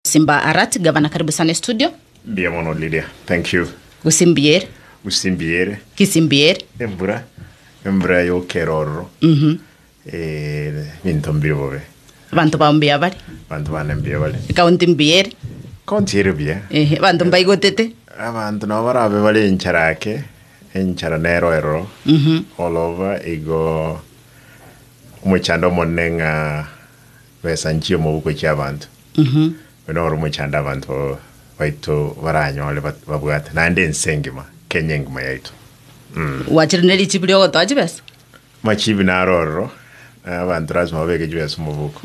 Simba Arati, Gavana karibu sana estudio. Mbuya mono Lydia. Thank you. Gose mbuyere. Gose mbuyere. Gose mbuyere. Embura, embura yokera ororo. Eh, ebinto mbire bobe. Abanto bao mbuya bare. Abanto bane mbuya bare. Ekaunti mbuyere. Ekaunti ere buya. Ehe, abanto mbaigotete. Abanto nabo barabe bare enchara ake, enchara nero eroro all over igo omochando omonene ng'a Besa nchie omobuko chi'abanto. Oyo noro omochando abanto baito baranyore babwate, naende ense engima, Kenya engima yaito. Gwachire ne richibu riogotoa chibesa? Amachibi naro ororo, abanto lasima babeke chibesa omobuko.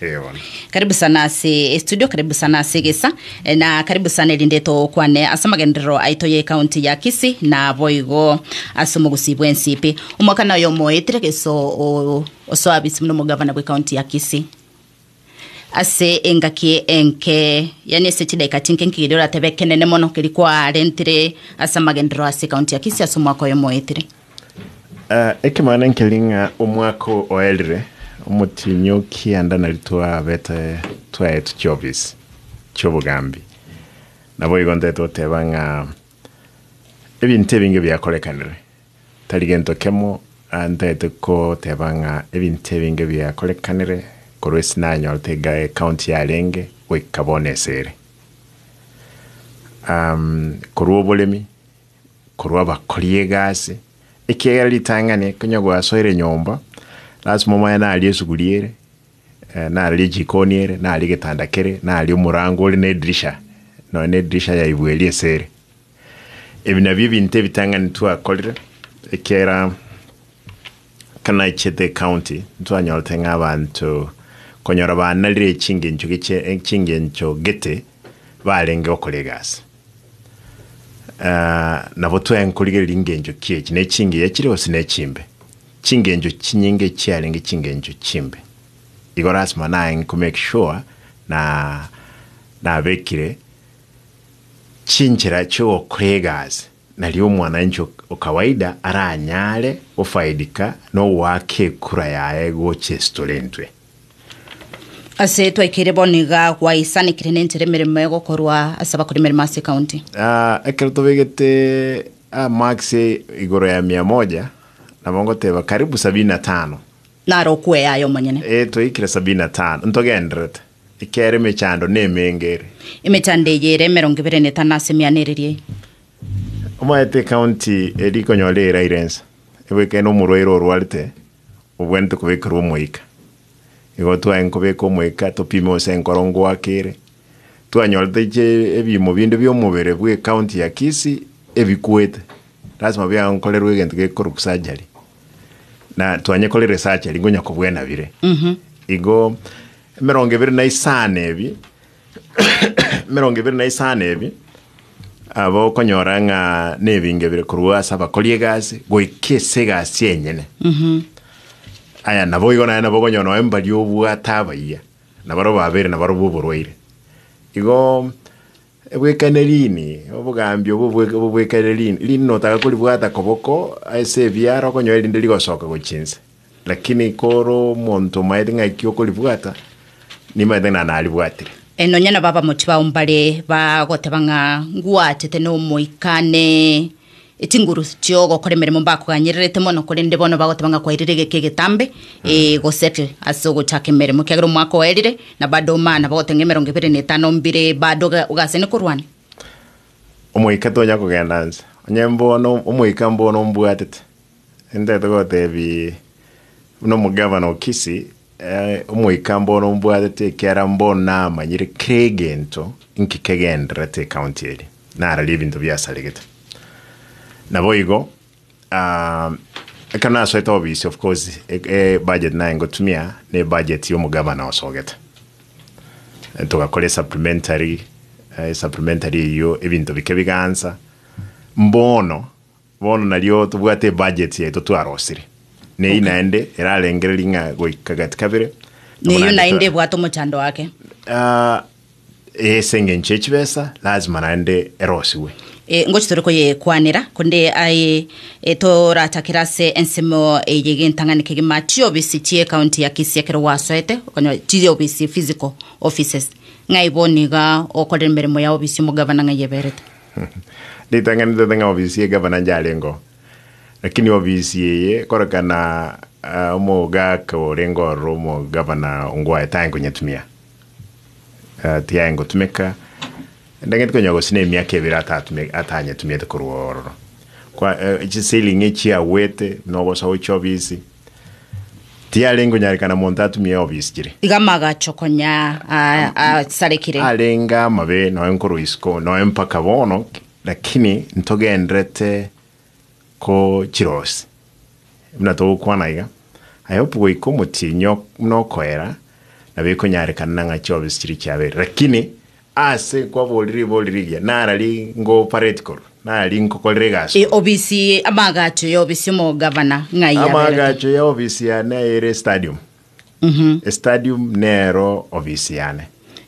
Ee bono. Karibu sana ase estudio, karibu sana ase egesa, na karibu sana erinde tokwane ase amagenderero aito ye county ya Kisii na boigo ase omogusii bwensi pi. Omwaka naye omoetire geso o Osoabisi buna omogavana bw'ecounty ya Kisii. Ase engaki enke, yaani ase chidaeka chinke nkigeria oratebe ekenene mono keria kwarentire ase amagenderero ase ecounty ya Kisii ase omwaka oyo moetire. Eh, ekemana nkeri ng'a omwaka oerire omotienyi o kianda nari twabete twaetwe chiofisi chiobogambi. Naboigo ntagete goteba ng'a ebinto ebinge biakorekanire. Tari gento kemo ntagete goteba ng'a ebinto ebinge biakorekanire korwa ase nanyorete iga ecounty yarenge goika bono ase ere. Korwa oboremi, korwa abakori egasi, ekiagera ritang'ani konya gwasoire nyomba, lasima omanye naria esuguri ere, naria ejikoni ere, naria egetanda kere, naria omorango ore na edirisha, nonya na edirisha ya ibwe eria ase ere. Ebi nabio ebinto ebitang'ani twakorire, ekiagera ekero nachete ecounty ntwanyorete ng'a abanto konyora banarire chingencho geche chingencho gete barenge gokora egasi. Nabo twaye nkorigereria ngencho ki echi, ne chingiya chire gose ne chimbe. Chingencho chinyinge chiarenge chingencho chimbe. Igo lasima naye nko make sure na nabekire Chinchera chi'ogokora egasi, nario omwananchi o kawaida aranyare gofaidika nogoaka ekura yaye gocha esitore intwe. Ase twaikeire bono iga gwaisanekire nenchera emeremo egokorwa ase abakora emeremo ase ecounty. Ekero tobegete amarks igoro ya mia moja, nabo ngoteba karibu sabini na tano. Naro okwea aye omonyene. Ee, twaikire sabini na tano, ntogendererete. Ekiagera emechando nemenge ere. Emechando eye ere emerongo ebere na etano ase emiana ereria eye. Omanyete ecounty eria ekonyora eraire ense, eboikaine omorwaire orwarete, obwenerete kobekerwa omoika. Igo twaye nkobeka omoika topime gose enkoro ngoaka ere, twanyorete che ebiimo binde bia omobere bwa ecounty ya Kisii ebikwete, lasima biagonkorerwa egento gekorokwa surgery. Na twanyekorire surgery ngonya kobwena bire. Igo emerongo ebere na isano ebi, emerongo ebere na isano ebi, abo okonyora ng'a nebinge bire korwa ase abakori egasi goika ase egasi enyene. Aya naboigo naye nabo okonyora nonye mbaria obwate abayia, nabarobwo babeire nabarobwo oborwaire. Igo ebwekane rini, obogambi obo bwe bobwekane rini, rini notaka koribwata koboko ase ebiara okonyora erinde rigosoka gochia inse. Lakini kore omonto omaete ng'aki okoribwata, nimaete ng'a naribwatire. Nonya nabo abamochi bao mbare bagoteba ng'a ngwachete n'Omoika ne chinguru chi'ogokora emeremo mbakoganyererete mono, korende bono bagoteba ng'a kwairire egeka egetambe gosettle ase ogochaka emeremo, ekiagera omwaka oerire, na bado omana bagoteba ng'a emerongo ebere na etano mbire bado ogasene korwania. Omoika tonya kogenda nse, onye mbono omoika mbono ombwatete. Ntagete gotebi buna omogavana o Kisii, omoika mbono ombwatete ekiagera mbono namanyire kera egento inki kegendererete ecounty eria, nararia ebinto biasaregete. Naboigo ekero nasoete ofisi of course ebudget naye ngotumia na ebudget ya omogavana osogete. Togakora esupplementary, esupplementary eyio ebinto bike bigaansa, mbono Bono nario tobwate ebudget yaito twarosire. Neyio naende erarengererie ng'a goika gati kabere. Neyio naende ebwate omochando wake. Ah, ase engencho ye chibesa lazima naende erosigwe. Eh, ngochi tore koyekwanera konde aye eh, torachakere ase ensemo eye gentang'ani kegima chiobisi chie county ya Kisii ekero gwasoete okonyora chiobisi physical offices. Ng'ai bono iga okorera emeremo ya obisi omogavana ng'ai eberete? Ritang'ani ntete ng'a obisi egavana njarenge oo, lakini obisi eye korekana omogaka orenge ororo omogavana ongwae tari konyetumia, tiare gotumeka, ndagete konya gose na emiaka ebere atatume atanyetumiete korwa ororo. Kwa chisiling echiagwete nogosoa gochia obisi. Tiyarenge konyarekana monto atumie obisi chire. Iga amagacho konya asarekire. Arenge amabe nonya nkorwa isiko nonya mpaka bono, lakini ntogenderete ko chirosi buna togokwana iga. I hope goika omotienyi buna okoera nabo ekonyarekana ng'a chiobisi chiria chiabeire lakini Ase kwaborire ribori rigiya, narari ngoopareti korwa, narari nkokorera egasi E, korwa. obisi amagacho ya obisi omogavana ng'ai yaberete? Amagacho ya obisi yane ere estadium. Estadium nero obisi yane.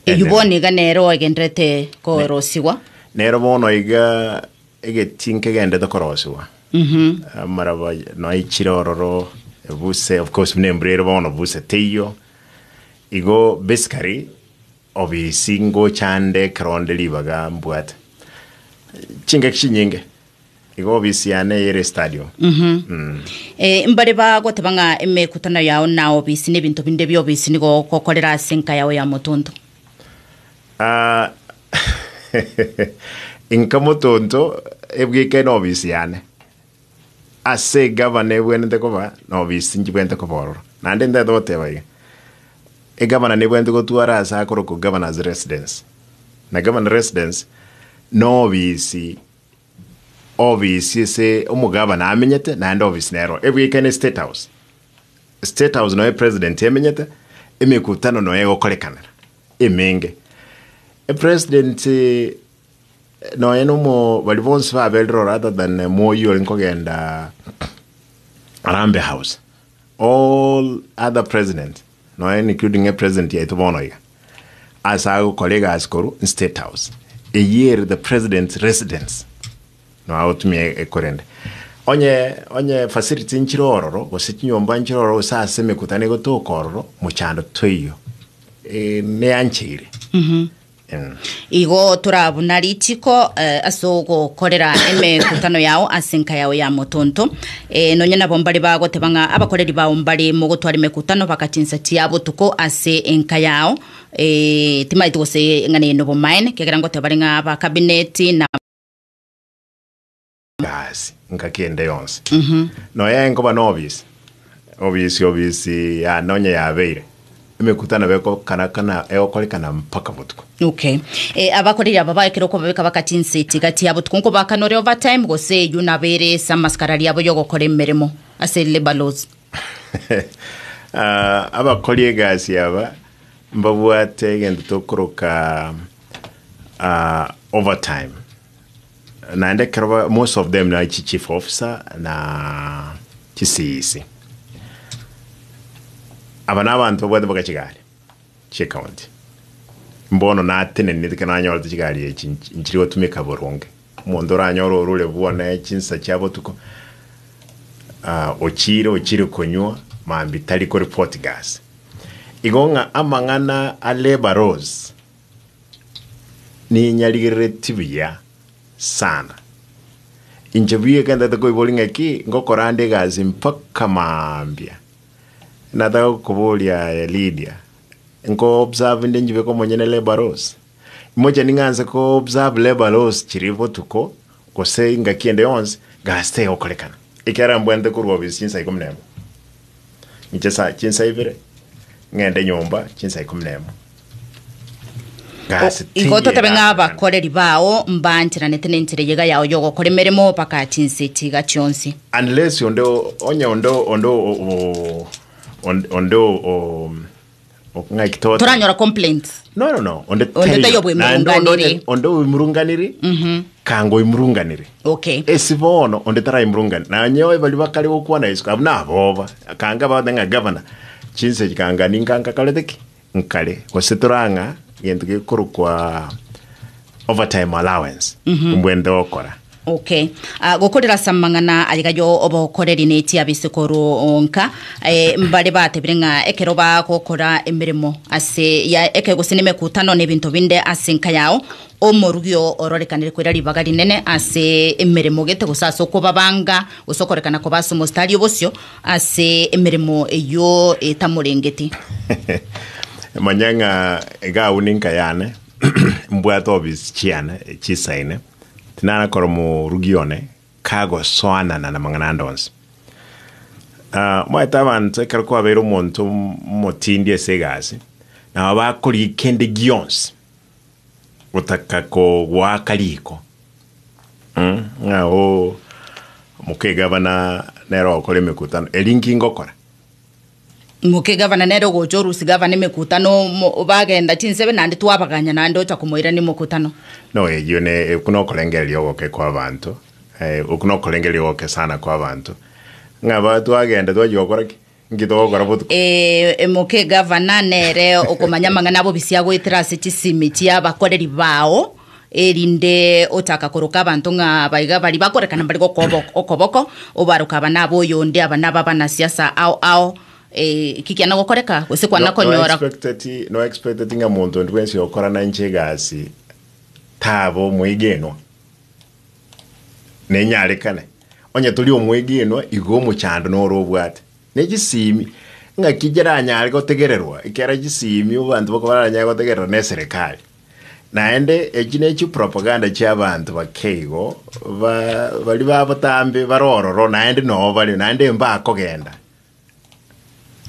Eyio Enene. bono iga nere oegenderete korosigwa. Nero bono iga egetii nkegendete korosigwa. Amaraba noichire ororo, ebuse, of course buna embura ere bono buse teiyo. Igo basically Obisi ngocha nde ekero onde ribaga mbwate chingaki chinyinge, igo obisi yane ere estadium. Eh, mbare bagoteba ng'a emekutano yao na obisi na ebinto binde bi'obisi nigo ogokorera ase enka yao ya motonto. Ah, inka motonto ebwekaine obisi yane. Ase egavana ebwenerete koba na obisi nchibwenerete koba ororo. Naende ntagete goteba iga, egavana nebwenerete gotwara ase akorokwa governor's residence. Na governor residence na obisi, obisi ase omogavana amenyete naende obisi nero ebwekaine state house. State house noyo epresident emenyete, emekutano noyo egokorekanera emenge. Epresident Nonya nomo baria bonsi baberire ororo other than Moi ore nkogenda Harambee House, all other president nonya including epresident yaito bono iga, ase agokora egasi korwa State House, eyio ere the president's residence nabo agotumia ekorende. Onye onye facility nchire ororo gose chinyomba nchire ororo gose ase emekutano egotoka ororo, mochando toiyo, neancheire. Igo torabuna ritiiko ase ogokorera emekutano yao ase enka yao ya motonto. Nonya nabo mbare bagoteba ng'a abakoreri bao mbare mogotwara emekutano baka chinsa chia botuko ase enka yao. Timaeti gose ng'a neye nobomaene, ekiagera ngoteba bare ng'a aba kabineti na. Gasi ngaki ende yonsi. Nonya enkoba na obisi, obisi obisi yane onye yabeire, emekutano nabo ekokanakana egokorekana mpaka botuko. Okay. Eh, abakoreri aba baekire okobabeka baka chinsa gati ya botuko nkobakana ore overtime gose eyio nabo ere ase amaskarari abo yogokora emeremo ase labour laws. Ah, abakori egasi aba mbabwate egento tokoroka ah, overtime. Naende ekero ba most of them na chi chief officer na chi CEC. Aba na abanto babwate mpaka chigari chie county. Mbono natenenete ekero nanyorete chigari echi nchiri gotumeka boronge. Omonto oranyore orure bwone chinsa chia botuko ochire ochire konywa mambia tari ko report gasi. Igo ng'a amang'ana a labour laws Ninyarigereretie buya sana. Inche buya ekentete koiboria ng'aki ngokora ande egasi mpaka mambia. Nataka gokoboria aye Lydia, nko observe inde nchibeke omonyene labour laws? Imoche ning'anse ko observe labour laws chiria botuko gose engaki ende yonsi, gasi tegokorekana. Ekiagera mbwenerete korwa ofisi chinsa ikomi na emo, inche sa chinsa ibere, ng'ende nyomba chinsa ikomi na emo. Gasi Igo totabe ng'a tiyerakorekana. abakoreri bao mbancheranete nenchera eyega yao y'ogokora emeremo baka chinsa echiga chionsi. Unless onde onye onde onde o- o- onde onde o- o- ng'aki tote Toranyora complaints. no no no onde Onde taiyo. taiyo Naende onde onye- bwemurunganiri. onde oimurunganiri kanga oimurunganiri Okay. esi bono onde taraimurungani nanye oye baria bakare gokwana isiko abwo naboba kanga bagote ng'a gavana chinsa echi kanga ninka nkakorete ki Nkare, gose torang'a gento gekorokwa overtime allowance, mbwenerete gokora. Okay. Ah, gokorera ase amang'ana aiga yo obokoreri ne chiabisi korwa nka eh, mbare batebire ng'a ekero bagokora emeremo ase ya eke gose nemekutano na ebinto binde ase enka yao omorugi oo ororekanire koira ribaga rinene ase emeremo gete gose ase okobabanga gose okorekana koba ase omositari obosio ase emeremo eyio etamorengeti. Manya ng'a iga agwo ninka yane mbwate ofisi chiane chisaine tinara kora omorugi one kagosoanana namang'ana ande onsi. Omanyete abanto ekero kwabeire omonto omotindi ase egasi, nabo bakorigia kende gionsi gotaka kogoaka riko ng'a oo mokegavana nere ogokora emekutano, eri nki ngokora? Moke gavana nere ogocha orusia gavana emekutano mo bagenda chinsebe naende twabaganya naende ocha komoirania omokutano. No eyio ne okwo nokorengereria ogoke kwa abanto, okwo nokorengereria ogoke sana kwa abanto, ng'a ba twagenda twachia gokora ki? Nki togokora botuko? Eh, moke gavana nere okomanya amang'ana abo bisia agoetera ase chisimi chia abakoreri bao erinde ochaka koroka abanto ng'a abaiga baria bakorekana mbari gokoba okoboko, obaroke aba naba oyonde, aba naba abanasiasa ao ao, eh, ki kiana gokoreka gose kwana No, no konyora expected, no expected ng'a monto onde bwensi okora nainche egasi taba omwegenwa. Nenyarekane. Onye tori omwegenwa igo omochando noro obwate. Ne chisimi, ng'aki chiranyare gotegererwa ekero chisimi abanto bako baranyare gotegererwa ne eserekari. Naende echi ne chipropaganda chi'abanto bake igo, ba baria ba botambe bare ororo naende noo bare, naende mbakogenda.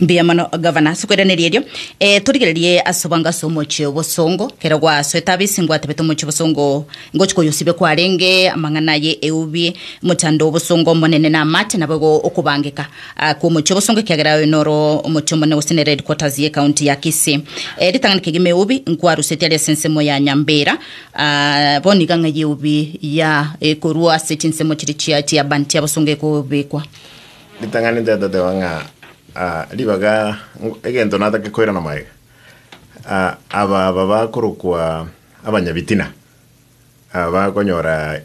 Mbuya mono gavana ase okoiraneria erio. Eh, torigererie ase obwango ase omochie obosongo kero gwasoete abisi ngwatebete omochie obosongo ngochi koyosibe kwarenge amang'ana aye eubi mochando obosongo omonene na amache nabo igo okobangeka ah, kwa omochie obosongo ekiagera oyo noro omochie omonene gose nere headquarters ye county ya Kisii. Eh, ritang'ani kegima eubi nkwarusetie aria ase ensemo ya Nyambera ah, bono iga ng'a eubi ya ekorwa ase chinsemo chiria chia chiabanti chiabosongo ekobekwa. Ritang'ani ntetoteba ng'a ribaga egento natake koirana magega, aba aba bakorokwa abanyabitina, aba bakonyora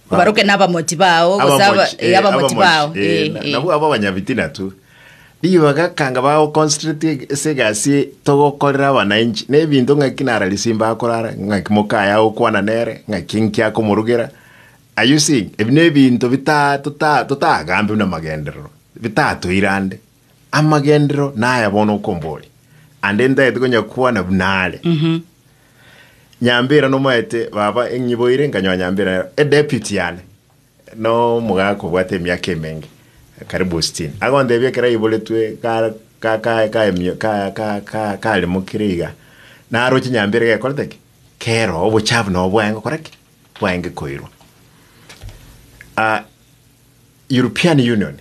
Obaroke nabamochi bao gose aba- abamochi, eh, abamochi bao abamochi, eh, eh, eh. nabwo abo abanyabitina tu. Ribaga kanga bagoconcentrate ase egasi togokorera abananchi, na ebinto ng'aki nararisia mbakorara, ng'aki mokaye agokwana nere, ng'aki nki akomorugera, Are you seeing? Ebi nebinto bita tota totagambe buna magenderero, bitatoirande. Amagenderero naya bono okomboria. Ande ntagete konya kwana buna are. Nyambera nomaete baba eng'iboire nkanyoa Nyambera nero edeputy yane no omogaka obwate emiaka emenge karibu sitini. Agontebia ekero aiboretwe ka ka ka kaemio ka ka ka karemokire iga, naroche Nyambera gekorete ki? Kero obochafu nabo bwaye ngokora ki? bwaenge koirwa. Ah, European Union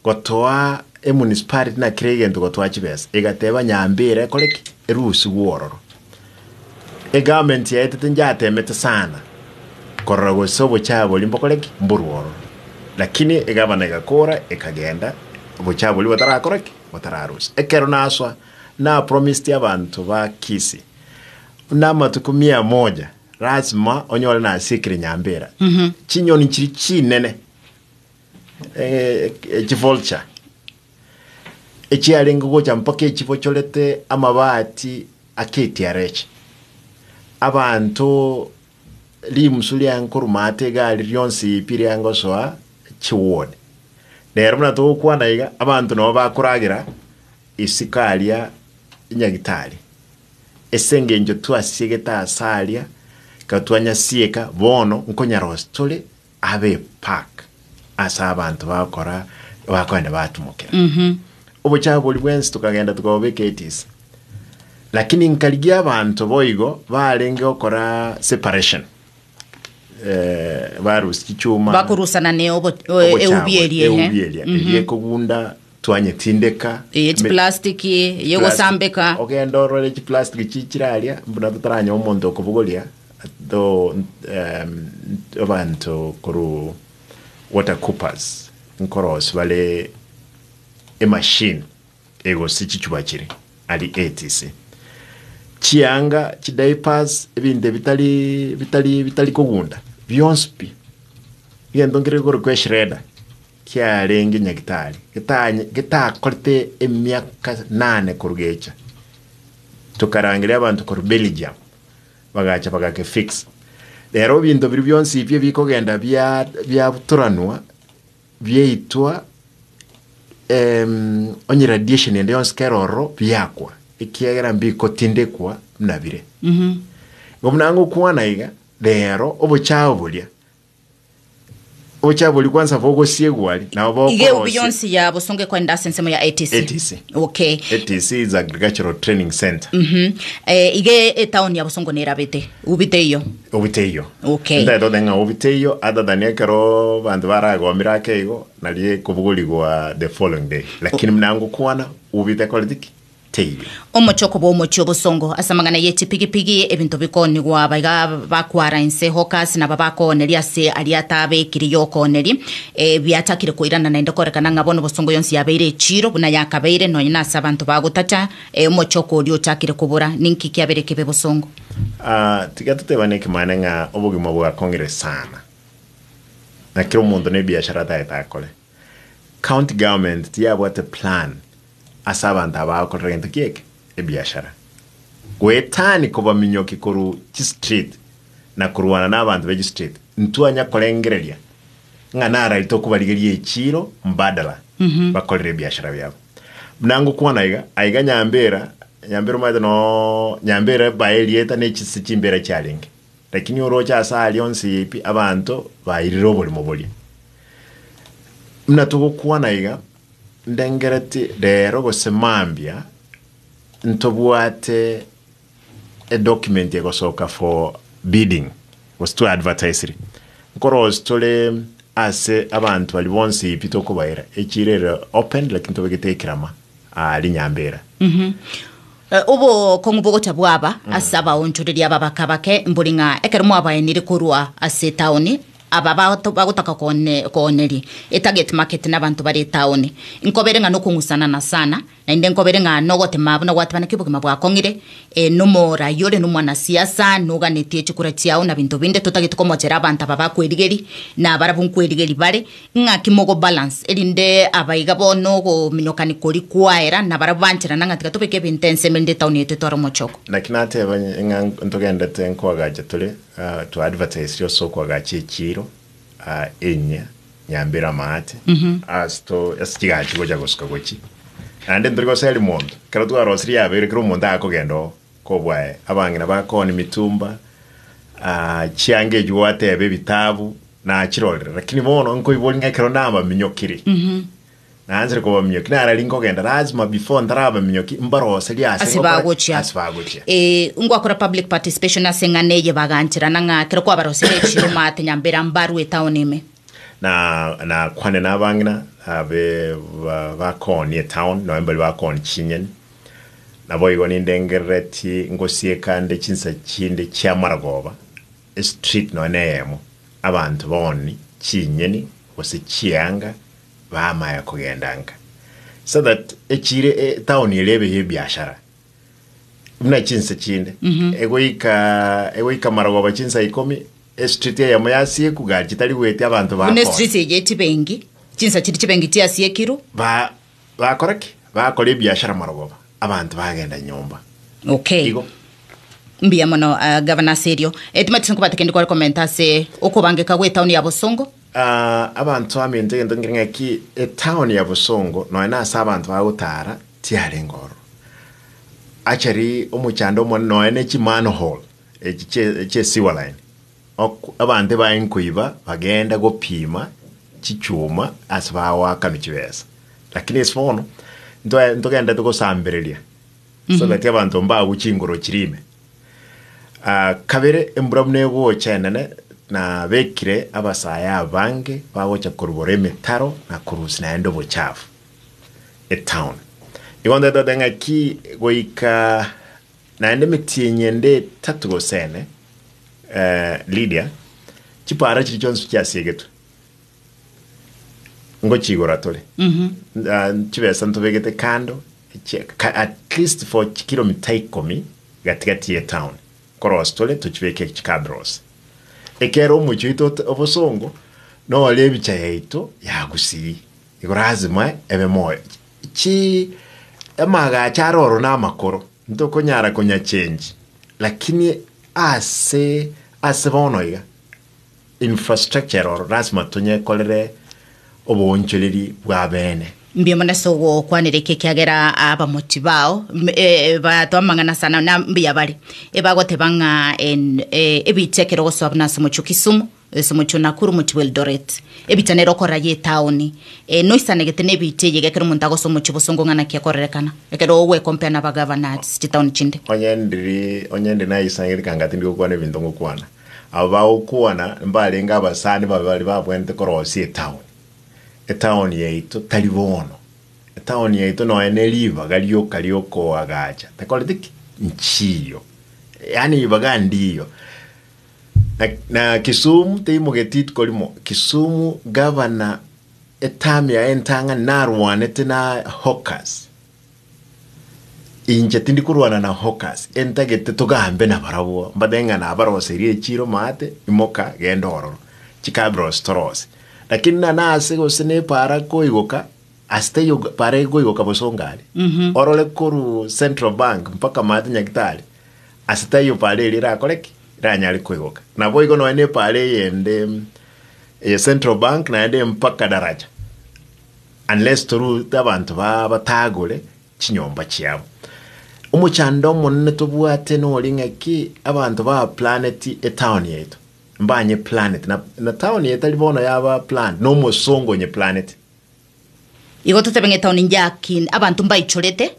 gotoa emunicipality na kera egento gotoa chibesa egateba Nyambera ekore ki? Erusigwe ororo. Egovernment yaetete njatemete sana korora gose obochafu boria mbokore ki? Mborwe ororo. Lakini egavana egakora ekagenda obochafu boria botarakora ki? Botararusia. Ekero nasoa napromised abanto ba Kisii buna amatuko mia moja Lasima onyore nasiekire nyambera. Chinyoni chiri chinene eh, chivulture echiarenge gocha mpaka echibochorete amabati aketiareche abanto rimusu riange korwa maate egari rionsi pi riange gosoa chiward. Rero buna togokwana iga abanto nabo bakoragera isiko aria nyagitari. Ase engencho twasiegete aase aria, ekero twanyasieka, bono nkonyarosia tore abe epark ase abanto bagokora bakogenda batumokera. Obochafu boria bwensi tokagenda tokabobeka etisi. Lakini nkarigia abanto boigo barenge gokora separation, barusia chichuma, Bakorusana ne obo- o- eubi eria, ehe. eubi eria, eria ekogunda Twanyetindeka. Eye chiplastiki, eye gosambeka. Ogende orore chiplastiki chichire aria, buna totaranyora omonto okobogoria, to abanto korwa Water Coopers nkorosia bare emachine egosia chichuba chiria aria ATC. Chianga, chidiapers, ebinto ebitari bitari bitari kogunda, bionsi pi. Egento nkere gekorokwa eshredder kiarenge nyagitari getanye getakorete emiaka nane korwa gecha. Tokarangeria abanto korwa Belgium bagacha bagakefix. Rero ebinto biria bionsi ebi ebikogenda bia biabutoranwa biaitwa onye radiation ende yonsi kere ororo biakwa, ekiagera mbigotindekwa buna bire. Igo buna ngokwana iga, rero obochao boria, obochao boria kwanza bogosiegwa aria, nabo Iga eubi bokorosia. yonsi ya bosongo ekoenda ase ensemo ya ATC. ATC. Okay. ATC is Agricultural Training Center. Eh, iga etown ya bosongo nerabete ubi teiyo. Obi teiyo. Okay. Ntaete goteba ng'a obi teiyo other than ekero abanto baragomire ake igo nari ekobogorigwa the following day. Lakini buna ngokwana obi tekoreti ki? Teiyo. Omochoko bw'omochie obosongo ase amang'ana ye chipigipigi, ebinto bikoonigwa abaiga bakwara inse hawkers naba bakooneria ase aria atabekiri y'okooneria eh, biachakire koirana naende korekana ng'a bono bosongo yonsi yabeire echiro buna yakabeire nonya nase abanto bagotacha eh, omochoko oria ochakire kobora ninki kiabeire kebe bosongo. Ah, tiga totebane ekemanene ng'a obogima bwakong'ire sana, na kera omonto ne ebiashara atagete akore. County government tiyabwate plan ase abanto aba bagokorera gento ki eke? Ebiashara. Goetani kobaminyoki korwa chistreet na korwana na abanto be chistreet, ntwanya korengereria ng'a narari tokobarigeria echiiro mbadala bakorere ebiashara biabo. Buna ngokwana iga, aiga Nyambera, Nyambera omanyete noo Nyambera bae erieta ne chise chimbera chiarenge. Lakini oroche ase aria onsi pi abanto bairire oborimo boria. Buna togokwana iga, ndengereti rero gose mambia ntobwate edocument egosoka for bidding gose twa advertisiri. Nkorosi tore ase abanto baria bonsi pi tokobaira, echiro ere open lakini tobegete ekerama aaria Nyambera. Obokong'u bogocha bwaba ase abaonchoreria aba bakabake mbori ng'a ekero mwabaenire korwa ase etaoni, aba bagotaka kooneria etarget market nabanto bare etaoni. Nkobere ng'a nokong'usanana sana, naende nkobere ng'a nogotema buna gwateba naki obogima bwakong'ire, nomorai ore nomwanasiasa, noganetie chikura chiao na binto binde, totagete komochera abanto aba bakwerigeria, na barabwo nkwerigeria bare. Ng'aki mogo balance, erinde abaiga bono ogominyokani koria kwaera, na barabwo bancherana ng'a tiga tobeke ebinto ensemo erinde etown yaito etware omochoko. Naki nateba ng'a ntogenderete nkoagacha tore, twa advertise ase okoagacha echiiro enyia Nyambera amaate ase to ase chigachi gocha gosuka gochia. Naende ntori goseri monto, ekero twarosirie yabeire kera omonto akogenda oo kobwaye, abang'ina bakoonia mitumba, chianga echio gwateba ebitabu, Nachirorire, lakini bono nkoiboria ng'a ekero nabaminyokire, naanchire kobaminyokia, narari nkogenda, lazima before ntarabaminyokia mbaroserie ase Ase ngokora ki? bagochia. Ase bagochia. Eh, ngwakora public participation ase eng'ana eye bagancherana ng'a ekero kwabaroseire echiro maate nyambera mbarwe etown ime. Na nakwane na abang'ina abe ba- bakoonia etown, nonya mbaria bakoonia chinyeni, naboigo nindengerereti ngosieka nde chinsa chinde chi'amaragoba, Estreet nonya neyemo, abanto baoni chinyeni gose chianga bamaya kogenda nka so that echire etown eria ebe yebiashara buna chinse chinde egoika egoika marogoba chinsa ikomi estreet eyemo yasieku gari chitari goetia abanto Buna bakora estreet eye chibengi, chinsa chiria chibengi chiasiekirwe. ba bakora ki? Bakora ebiashara marogoba abanto bagenda nyomba Okay. igo. Mbuya mono uh, Gavana ase erio. Eh, timanyeti nkobate kende kware komenta ase okobangeka gwe etown ya Bosongo. Ah, abanto aminto egento nkere ng'aki etown ya Bosongo nonya na ase abanto bagotara tiarenge ororo. Actually omochando omonene nonya ne chimanhole echi chie chie sewer line ok abanto ebaye nkoiba bagenda gopima chichuma ase bagoakanwa chibesa. Lakini ase bono ntwae ntogenderete gosambereria so that abanto mbagwe chingoro chiria ime. Ah, kabere embura buna egocha enene nabekire abasae abange bagocha korubora emetaro na korusia naende obochafu etown. Igo ntagete goteba ng'aki goika naende emetienyi ende etato gose ene Lydia, chipara chiria chionsi chiasiegetwe. Ngochigora tore chibesa ntobegete kando at least for chikilomita ikomi gatigati ye town nkorosi tore tochibeke chikabros ekero omochie oito obosongo. Nore ebicha yaito ya Gusii, igo lazima ebe moyo. Chi amagacho are oro na amakoro, ntokonyara konyachenji, lakini ase ase bono iga, infrastructure ere oro lazima tonyekorere oboonchoreri bwa bene. Mbuya mono ase ogokwanera eke ekiagera abamochi bao m- eh, bato amang'ana sana na mbuya bare ebagoteba ng'a en- eh, ebicha ekero ogosoa buna ase omochie o Kisumu Ase omochie o Nakuru, omochie bw'Eldoret. Ebicha nere okorora y'etaoni. Eh, noisanegete nebicha eye iga ekero omonto agosoa omochie bosongo ng'a naki ekorerekana, ekero ogwecompare na abagavana ase chitaoni chinde. Onye ndiri onye ndi naisangereria kanga tindi gokwana ebinto ngokwana. Abo bagokwana mbarenge abasani babe baria babwenerete korosia etaoni. Etaoni yaito tari bono. Etaoni yaito nonya ne ribaga rioka riokoagacha takoreti ki? Nchiyo. Yaani ribaga ndiyo. Na, na Kisumu teimogeti rituko rimo. Kisumu gavana eterm yaye entang'ani narwanete na hawkers. Inche tindi korwana na hawkers, entagete togambe nabarabwo, mbate ng'a nabaroserie echiro maate, imoka genda ororo, chikabros torose. Lakini na nase gose na epara koigoka, ase taiyo para ekoigoka bosongo aria, orore korwa Central Bank mpaka maate Nyagitari, Ase taiyo paara eria erakore ki? Eranyare koigoka. Naboigo nonya nepaara eyende eye Central Bank naende mpaka Daraja. Unless torute abanto ba batagore chinyomba chiabo. Omochando omonene tobwate nori ng'aki abanto ba planeti etown yaito. Mbanye planet na na town eye tari bono yaba planned na omosongo onye planeti. Igo totebe ng'a etown njaki abanto mbaichorete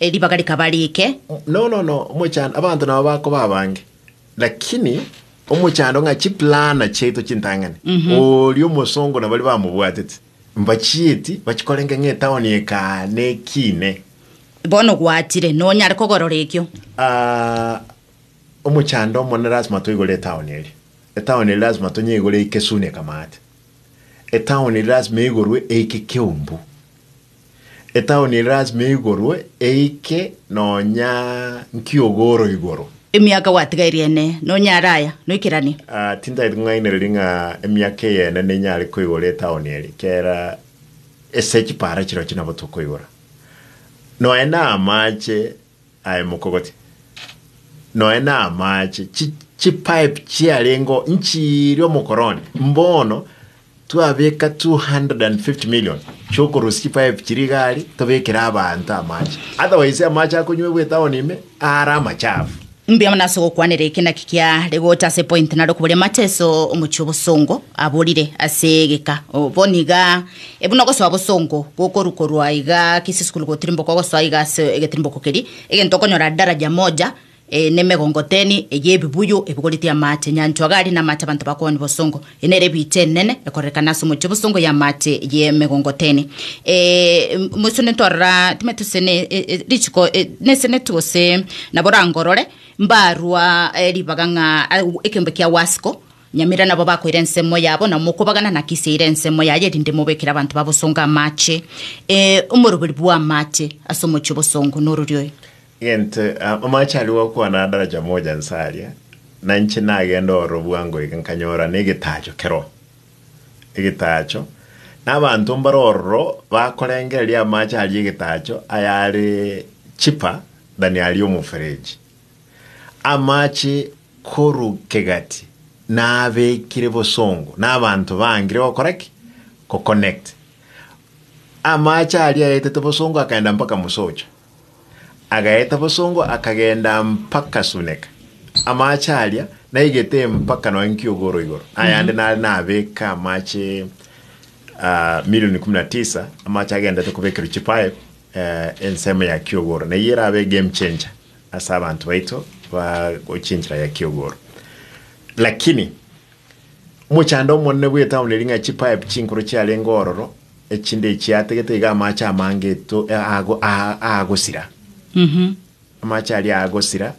Ribaga rikaba riike. No, no, no, omochando, abanto nabo bakoba abange, lakini omochando ng'a chiplana chiaito chintang'ani, oria omosongo na baria bamobwatete, mbachieti bachikorenge ng'a etown eka nekine. Bono gwachire, nonyare kogorora ekio. Ah, omochando omonene lasima toigore etown eria. Etown eria lasima tonyeigore eike Sune Kamate. Etown eria lasima eigorwe eike Keumbu. Etaoni eria lasima eigorwe eike nonya nkiogoro igoro. Emiaka gwatigaire ene, nonyare aya, noikeranie. Ah, tintagete kong'ainereria ng'a emiaka eye ene nenyare koigora etaoni eria, kera ase chipara chirochio nabo tokoigora. Nonya na amache aye mokogoti, nonya na amache, chi chipipe chiarenge nchiiri omokoroni, mbono Twabeka 250 million chiokorusia chipipe chiria iga aria tobekere abanto amache otherwise amache akonywegwa etown ime are amachafu. Mbuya mono ase ogokwanera eke naki kiare gocha ase epoint nare okoboria amache ase omochie obosongo aborire ase egeka bono iga buna ogosoa bosongo gokorwa korwa iga Kisii school gotirimboka ogosoa iga ase egetirimboko keria egento okonyora daraja moja Nemegongoteni eye ebibuyu ebigoretie amache, nyanchwa gari namache abanto bakoonia bosongo. Eye nere ebicha enene ekorerekana ase omochie bosongo y'amache y'emegongoteni. Mosone ntwarora timanyeti gose ne richiko neseneti gose nabo orangorore, mbarwa ribaga ng'a ekeombe kia Wasco, Nyamira nabo bakoira ensemo yabo, na mokobagana na Kisi eire ensemo yaye, erinde mobekere abanto ba bosongo amache. Omoroberi bw'amache ase omochie bosongo norori oyo. Egento amache aria gokwana daraja moja nse aria, na inche nagenda ororo bwango iga nkanyora negetacho kero, egetacho, na abanto mbare ororo bakorengereria amache aria egetacho ayare cheaper than aria omofereji. Amache korwa kegati nabekire bosongo na abanto bangire gokora ki? Goconnect. Amache aria aetete bosongo akaenda mpaka mosocho. Agaeta bosongo akagenda mpaka Suneka. Amache aria naigete mpaka nonya nkiogoro igoro. Ayande nare nabeka amache ah, milioni kumi na tisa, amache agendete kobekerwa chipipe eh, ensemo ya kiogoro. Na eyio erabe egame changer ase abanto baito ba gochia enchera ya kiogoro. Lakini omochando omonene bw'etown eria ng'a chipipe chinkoro chiarenge ororo, Echinde echiategete iga amache amange eto ago agosira. Amache aria agosira,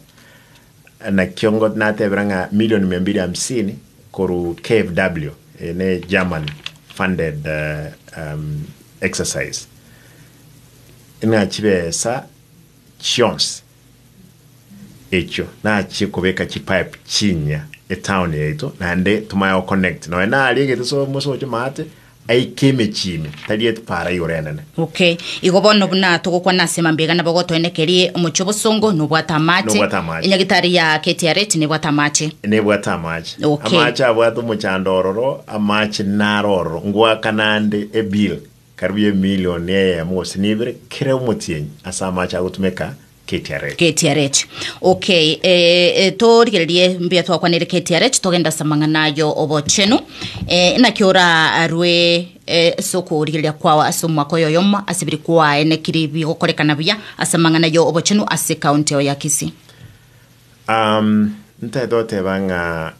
nakio ngo natebera ng'a milioni mia mbili hamsini korwa KfW, eye ne German funded um, exercise, ng'a chibesa chionsi echio nachie kobeka chipipe chinyia. etown yaito naende tomanye go connect nonya naria egete so mosoche maate aike emechie ime tari epara igoro enene. Okay. Igo bono buna togokwana ase mambega nabo gotoenekerie omochie obosongo nobwate amache. Nobwate amache. Enyagitari ya KTRH nebwate amache. Nebwate amache. Okay. Amache abwate omochando ororo, amache naro ororo. Ngoakana ande ebill karibu ya emilion eyemo gose na ibere kera omotienyi ase amache agotumeka KTRH. KTRH. Okay, eh, eh, torigererie mbuya twakwanire KTRH togenda ase amang'ana ayo obochenu. Eh, naki orarwe eh, ase okorigereria kwao ase omwaka oyo oyomo ase biri kwaenekiri bigokorekana buya ase amang'ana yo obochenu ase ekaunti eo ya Kisii. Um, ntaete goteba ng'a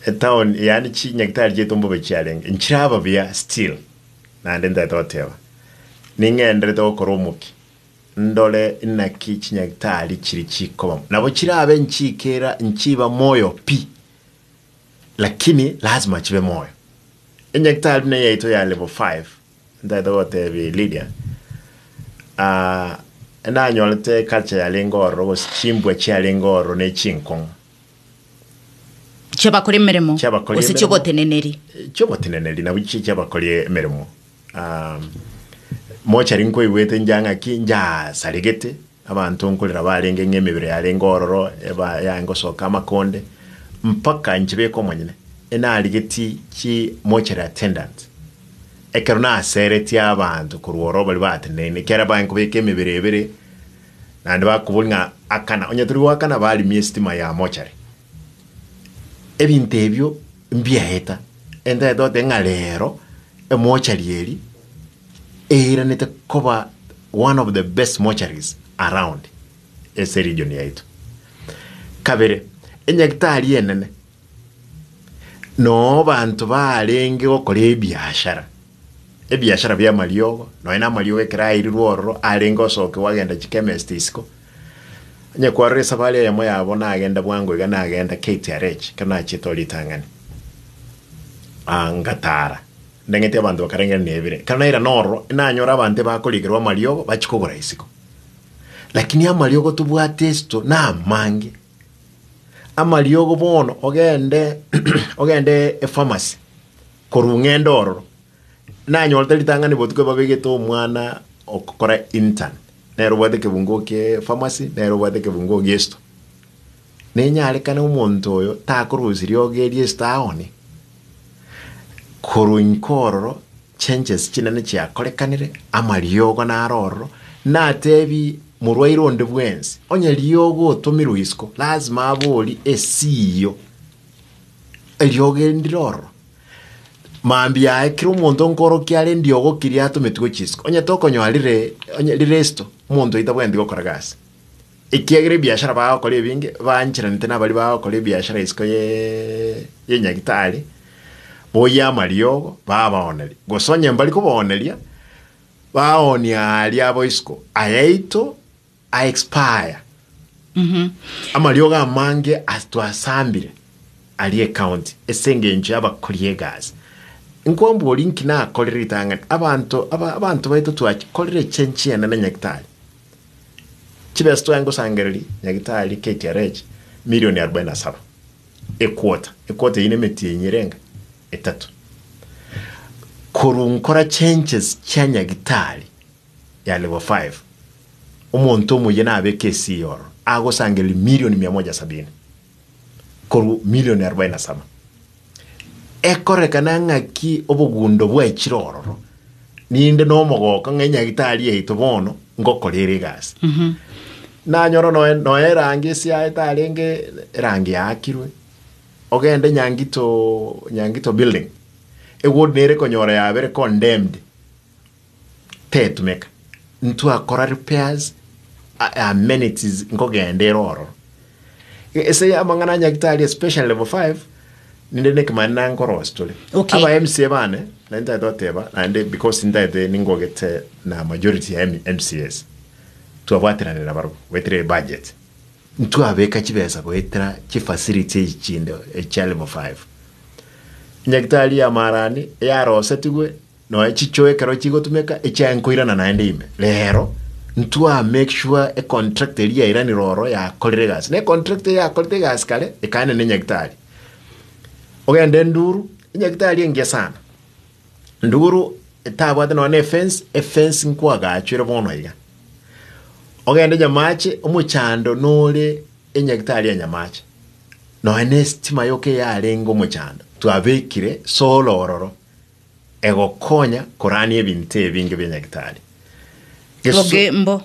etown yaani chinyagitari chiaito mbobe chiarenge nchiraba buya still naende ntaete goteba ning'enderete gokora omokia ndore inaki chinyagitari chiri chikoba nabo chirabe nchikera nchiba moyo pi lakini lazima chibe moyo enyagitari buna yaito ya level 5 Ntaete gotebi Lydia, ah, nanyorete culture yarenge ororo gose chimbwa chiarenge ororo ne chinkong'u. Chiabakora emeremo Chiabakora gose emeremo. chioboteneneri. Chioboteneneri nabo chi chiabakori emeremo. Ah, mochari nkoigwete inche ng'aki njasaregete, abanto nkorera barenge ng'a emebere yarenge ororo eba yaye ngosoka amakonde, mpaka inche beka omonyene, enarigetie chi mortuary attendant. Ekero naseretie abanto korwa ororo baria bateneine, ekiagera baye nkobeka emebere ebere, naende bakoboria ng'a akana, onye tori goakana barimie esitima ya mochari. Ebinto ebio mbiaeta, ntagete goteba ng'a rero emochari eria eiranete koba one of the best mortuaries around ase region yaito. Kabere, enyagitari enene. Noo abanto barenge gokora ebiashara, ebiashara bi'amariogo, nonya na amariogo ekero airirwe ororo arenge osokigwa agenda chikemesti isiko. Onye kwarora esafari eyemo yabo nagenda bwango iga nagenda KTRH ekero nachiete oo ritang'ani, ah ngatara, ndeng'eti abanto bakarengera nebire. Ekero nairana ororo, nanyora abanto ebakorigerwa amariogo bachia kogora isiko. Lakini amariogo tobwate esito namange. Amariogo bono ogende ogende epharmacy korwa ng'ende ororo, nanyorete ritang'ani botuko babegete omwana okokora intern, nere obwate ekebungo kie pharmacy, nere obwate ekebungo gie store. Nenyarekane omonto oyo takorusia riogo erio estore aonie, korwa inka ororo Changes chinene chiakorekanire, amariogo naro ororo, natebi morwaire onde bwensi, onye riogo otomirwe isiko, lazima abori esiyio, eriogo eri ndire ororo. Mambia aye kera omonto nkorokia are ndiogo ki riatometwe gochia isiko, onye tokonyora rire onye rire esito, omonto oyio tabwenereti gokora gasi. Ekiagera ebiashara bagokora ebinge, bancheranete nabaria bagokora ebiashara isiko ye yenyagitari, boyia amariogo, babaoneria. Gose onye mbari kobaoneria, baonia aria abo isiko, ayaito a expire. Amariogo amange as twasambire aria ecounty ase engencho y'abakori egasi. Nkwamboria nki nakorire ritang'ani, abanto aba abanto baito twakorire echange enene nyagitari. Chibesa twaye ngosangereria nyagitari KTRH milioni arobaini na saba equota, equota eyio nemetienyi erenga etato. Korwa nkora changes chia nyagitari ya level 5 omonto omoyia nabeke esii ororo agosangereria milioni mia moja sabini korwa milioni arobaini na saba. Ekorekana ng'aki obogundo bwaichire ororo, ninde nomogoko ng'a enyagitari yaito bono ngokora ere egasi. Nanyora noe noe erangi esiaete arenge erangi yaakirwe, ogende Nyangito Nyangito building, eward nere konyora yabere condemned, tetumeka. Ntwakora repairs, amenities nkogenda ere ororo. Ase amang'ana a Nyagitari especially level 5 ninde nekemani nankorosi tore. Okay. Aba MCA bane nari ntagete goteba naende because ntagete ningogete na majority ya MCAs twabwateranire nabarobwo goetera ebudget. Ntwabeka chibesa goetera chifacility echi chinde echia level 5. Nyagitari ya Marani yarosetigwe nonya chichoo ekero chigotumeka echiaye nkoirana naende ime rero. Ntwa make sure econtract eria yairanire ororo yakorire egasi. Na econtract eye yakorete egasi kare, ekaene na enyagitari. Ogende Nduru, enyagitari engiya sana. Nduru etabwate nonya na efence, efence nkoagachwa ere bono iga. Ogende Nyamache, omochando nore enyagitari ya Nyamache, nonya na estima yoka eyarenge omochando, twabekire solar ororo. egokonya korania ebinto ebinge bia Nyagitari. Gesu- Ogembo.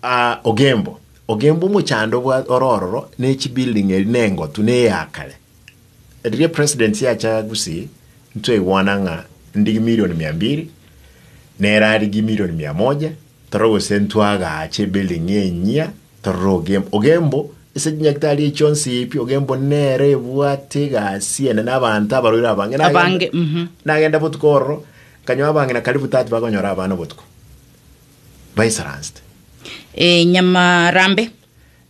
Ah, Ogembo. Ogembo omochando bwa ore ororo ne chibuilding eri ne engotu ne eya kare. Riria president yacha Gusii ntwaigwana ng'a ndigi milioni mia mbili nere arigi milioni mia moja Torore gose ntwagaache ebuilding enyia, torore Ogembo. Ogembo, ase chinyagitari echi chionsi pi, Ogembo nere ebwate egasi enene abanto abarwaire abange. Nagenda, Abange, mhm. nagenda botuko ororo, nkanyora abang'ina karibu tatu bakonyora abana botuko. Baisaransete. Eh, Nyamarambe.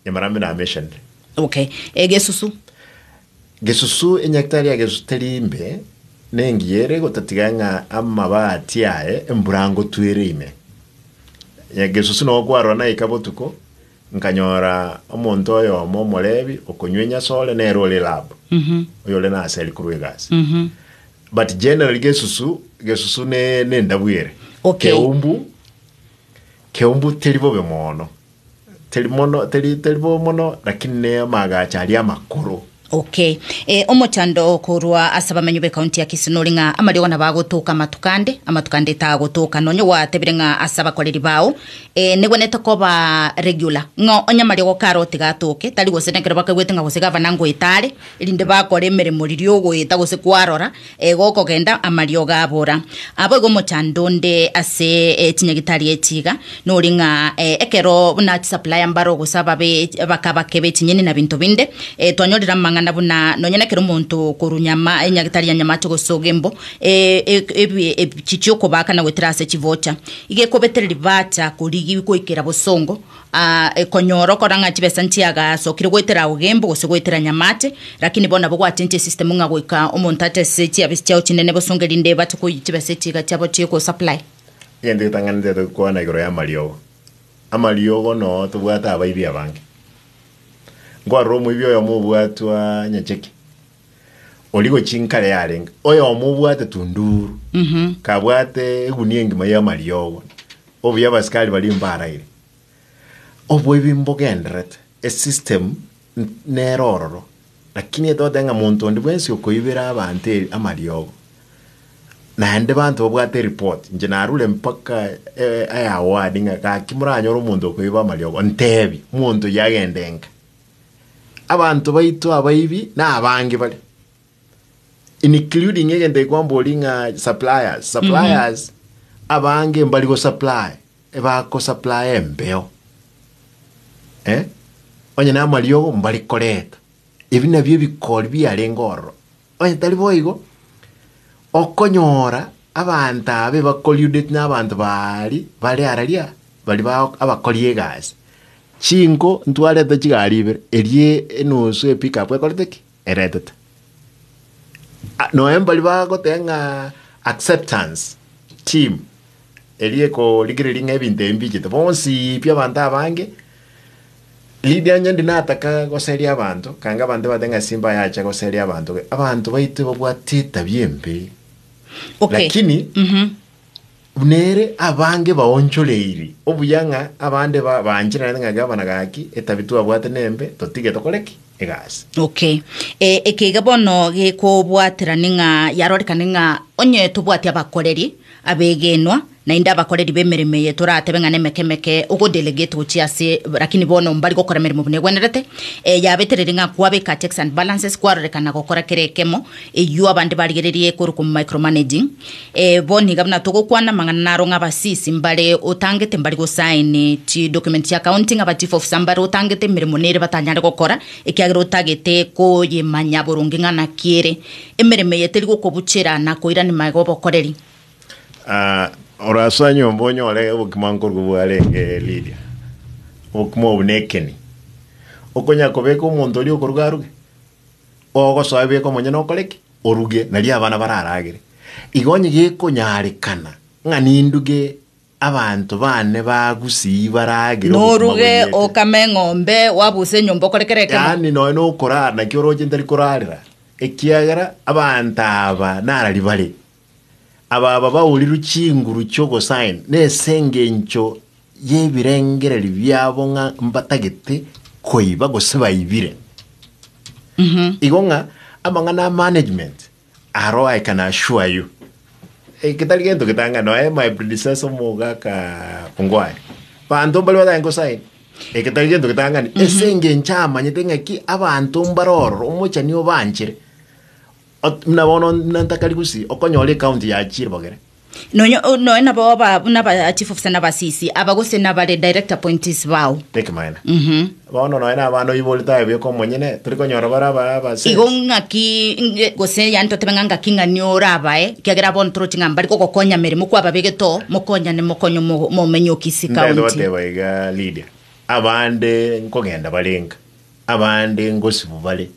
Nyamarambe nameshanire. Okay. Eh, Gesusu. Gesusu, enyagitari ya Gesusu teri imbe, nengiya ere gotatiga ng'a amabati aye embura ngotwere ime. Gesusu noo kwarora naika botuko, nkanyora omonto oyomo omorebi okonywa enyasore nere ore lab, oyore naseri korwa egasi. But generally Gesusu, Gesusu ne nendabu ere. Okay. Keumbu, Keumbu teri bobe mono. Teri mono, teri, teri bobe mono, lakini ne amagacho aria amakoro. Okay. E, omochando korwa ase abamenyi b'ekaunti ya Kisii nori ng'a amariogo nabo agotoka amatuko ande, amatuko ande tagotoka. Nonye gwatebire ng'a ase abakoreri bao e, negwenerete koba regular ng'a onye amariogo kare otiga atoke, tari gose nekero bakaigwete ng'a gose gavana ngoeta are, erinde bakore emeremo riria ogoeta gose kwarora e, gokogenda amariogo abora. Abo igo omochando onde ase e, chinyagitari echi iga, Nori ng'a ekero buna chisupplier mbaro gose ababe abake abake be chinyeni na binto binde, twanyorire amang'ana buna nonya nekero omonto korwa nyama enyagitari ya Nyamache gose Ogembo ebi chichia okobaka na goetera ase chivocha iga ekobetereria bacha korigia goikera bosongo konyora okora ng'a chibesa nchiagasokire goetera Ogembo gose goetera Nyamache lakini bono nabo gwachenchia esystem ng'a goika omonto ache ase chiabisi chiao chinene bosongo erinde bache koiyia chibesa echi iga chiabo chigo supply. Egento getang'anete togokwana igoro y'amariogo. Amariogo noo tobwate abaibi abange. Nkwarora omoibi oyomo obwatwa nyacheki, oria gochia nkare yarenge, oyomo obwate tunduru, kabwate egunia engima y'amariogo, obuya abasikari baria mbaraire. Oboibi mbogendererete, esystem nere ororo, lakini etotebe ng'a monto onde bwensi okoibera abanto amariogo, Naende banto babwate eripoti, inche narure mpaka ayawadi ng'a gaki moranyore omonto okoiba amariogo, ntebi, omonto oyio agende nka. Abanto baito abaibi na abange bare, including egento eke kwamboria ng'a suppliers, suppliers abange mbari go supply, ebako supply embeo, eh, onye na amariogo mbari koreta, ebi nabio ebikori biarenge ororo. Onye tari boigo, okonyora abanto aba ebakoriudeti na abanto baria bare araria, baria ba abakori egasi. Chinko ntwarete chigari ibere, eria enusu epickup ekorete ki? Eretete. Ah, nonya mbaria bagoteba ng'a acceptance team, eria ekorigereria ng'a ebinto ebi mbichete, bonsi pi abanto abange. Riria onye ndi nataka goseria abanto, kanga abanto batebe ng'a simba yacha goseria abanto, abanto baito babwate etabia embe. Okay. Lakini buna ere abange baonchoreiri obuya ng'a abande ba- baancheranete ng'a gavana gaki etabia twabwate nembe totige tokore ki? Egasi. Okay. E, eke iga bono gekobwaterani ng'a yarorekane ng'a onye tobwati abakoreri abegenwa Naende abakoreri b'emeremo eye toratebe ng'a nemeke emeke ogodelegate gochia ase, lakini bono mbari gokora emeremo buna egwenerete, eh, yabetereri ng'a kwabeka checks and balances, kwarorekana gokora kera ekemo, eyio abande barigererie korokwa micromanaging. Eh, bono iga buna togokwana amang'ana naro ng'a abasisi mbare otangete mbari gosign chidocument chia accounting, aba chief officer mbare otangete emeremo nere batanyare gokora, ekiagera otagete koyemanya boronge ng'a naki ere. Emeremo eye teri gokobuchera na koirania magega obokoreri. Ah, orasoa nyomba onyore obokima nkorwa bwarenge Lydia. Obokima obo nekeni. Okonya kobeka omonto oria okoruga aruge. Ogosoa beka omonyene okore ki? Oruge nario abana bararagere. Igo onye gekonyarekana ng'a ninduge. Abanto bane ba Gusii baragere obokima Noruge boiyete. okame eng'ombe, wabuse enyomba okore kera ekemo. Yaani nonya nokorara naki oroche ntari korarera, ekiagera abanto aba narari bare. Aba aba baurirwe chinguru chi'ogosign nese engencho y'ebirengererio biabo ng'a mbatagete koiba gose baibire. Igo ng'a amang'ana a management aro I can assure you getari gento getang'ani noe my predecessor omogaka Ongwae banto mbare batagete gosign eke tari gento getang'ani ase engencho amanyete ng'aki abanto mbare ororo omochani obanchere Ot buna bono buna ntakari gusii okonyora ecounty yachire bogere. Nonye o- nonya nabo aba buna aba chief officer na abasisi aba gose nabare direct appointees bao. Ekemanyererio. Bono nonya na abana oiborete aye buya komonyene, tori konyora bare aba abasesi. Igo ng'aki nge- gose yaani totebe ng'a ngaki ng'ani orabae, ekiagera bono toroche ng'a mbari kogokonya meremo kwababegete oo, mokonyane mokonye omo momenye o Kisii Ntaete County. goteba iga Lydia, abande nkogenda bare nka, abande ngosibu bare.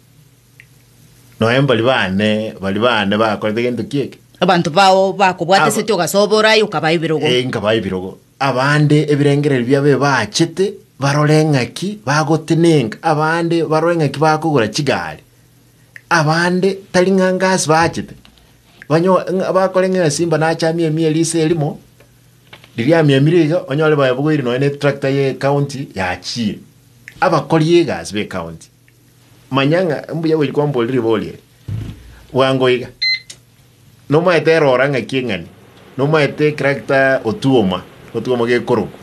Nonya mbaria baane, baria baane bakorete gento ki eke? Abanto bao bakobwatesete ogasoa oborai okabaa ebirogo. Eh, nkabaa ebirogo. Abande ebirengererio biabo ebaachete barore ng'aki bagotenenka, abande barore ng'aki bakogora chigari, abande tari ng'a ngasi baachete, banyo ng'a bakore ng'a esimba nache amiamie riso erimo, riria amiamire iga onyore baebogoire nonya na etractor ya ecounty yachire. Abakori egasi ba ecounty. Manya ng'a mbuya gochia kwamboria ribori eri bwango iga. Nomaete erora ng'aki eng'ani, nomaete echaracter otuoma, otuoma gekorokwa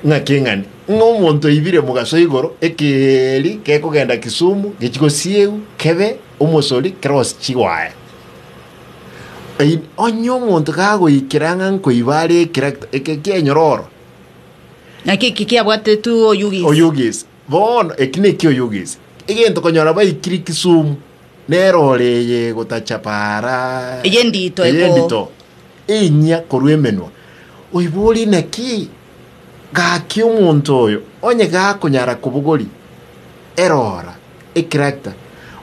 ng'aki eng'ani, ng'a omonto oibire mogaso igoro ekeeri gekogenda Kisumu gechie gosiegwa kebe omosori kerose chiwaya. Ei onye omonto kagoikera ng'a nkoiba are echaracter eke kienyororo. Naki eki kiabwatetwe Oyugis. Oyugis. Bono eki nekio oyogese, egento konyora baikire Kisumu, nerore eye egotacha para Eye endito eye eko- endito enyia korwa emenwa. Oiborie naki gaki omonto oyo onye gakonyara kobogoria erora echaracter,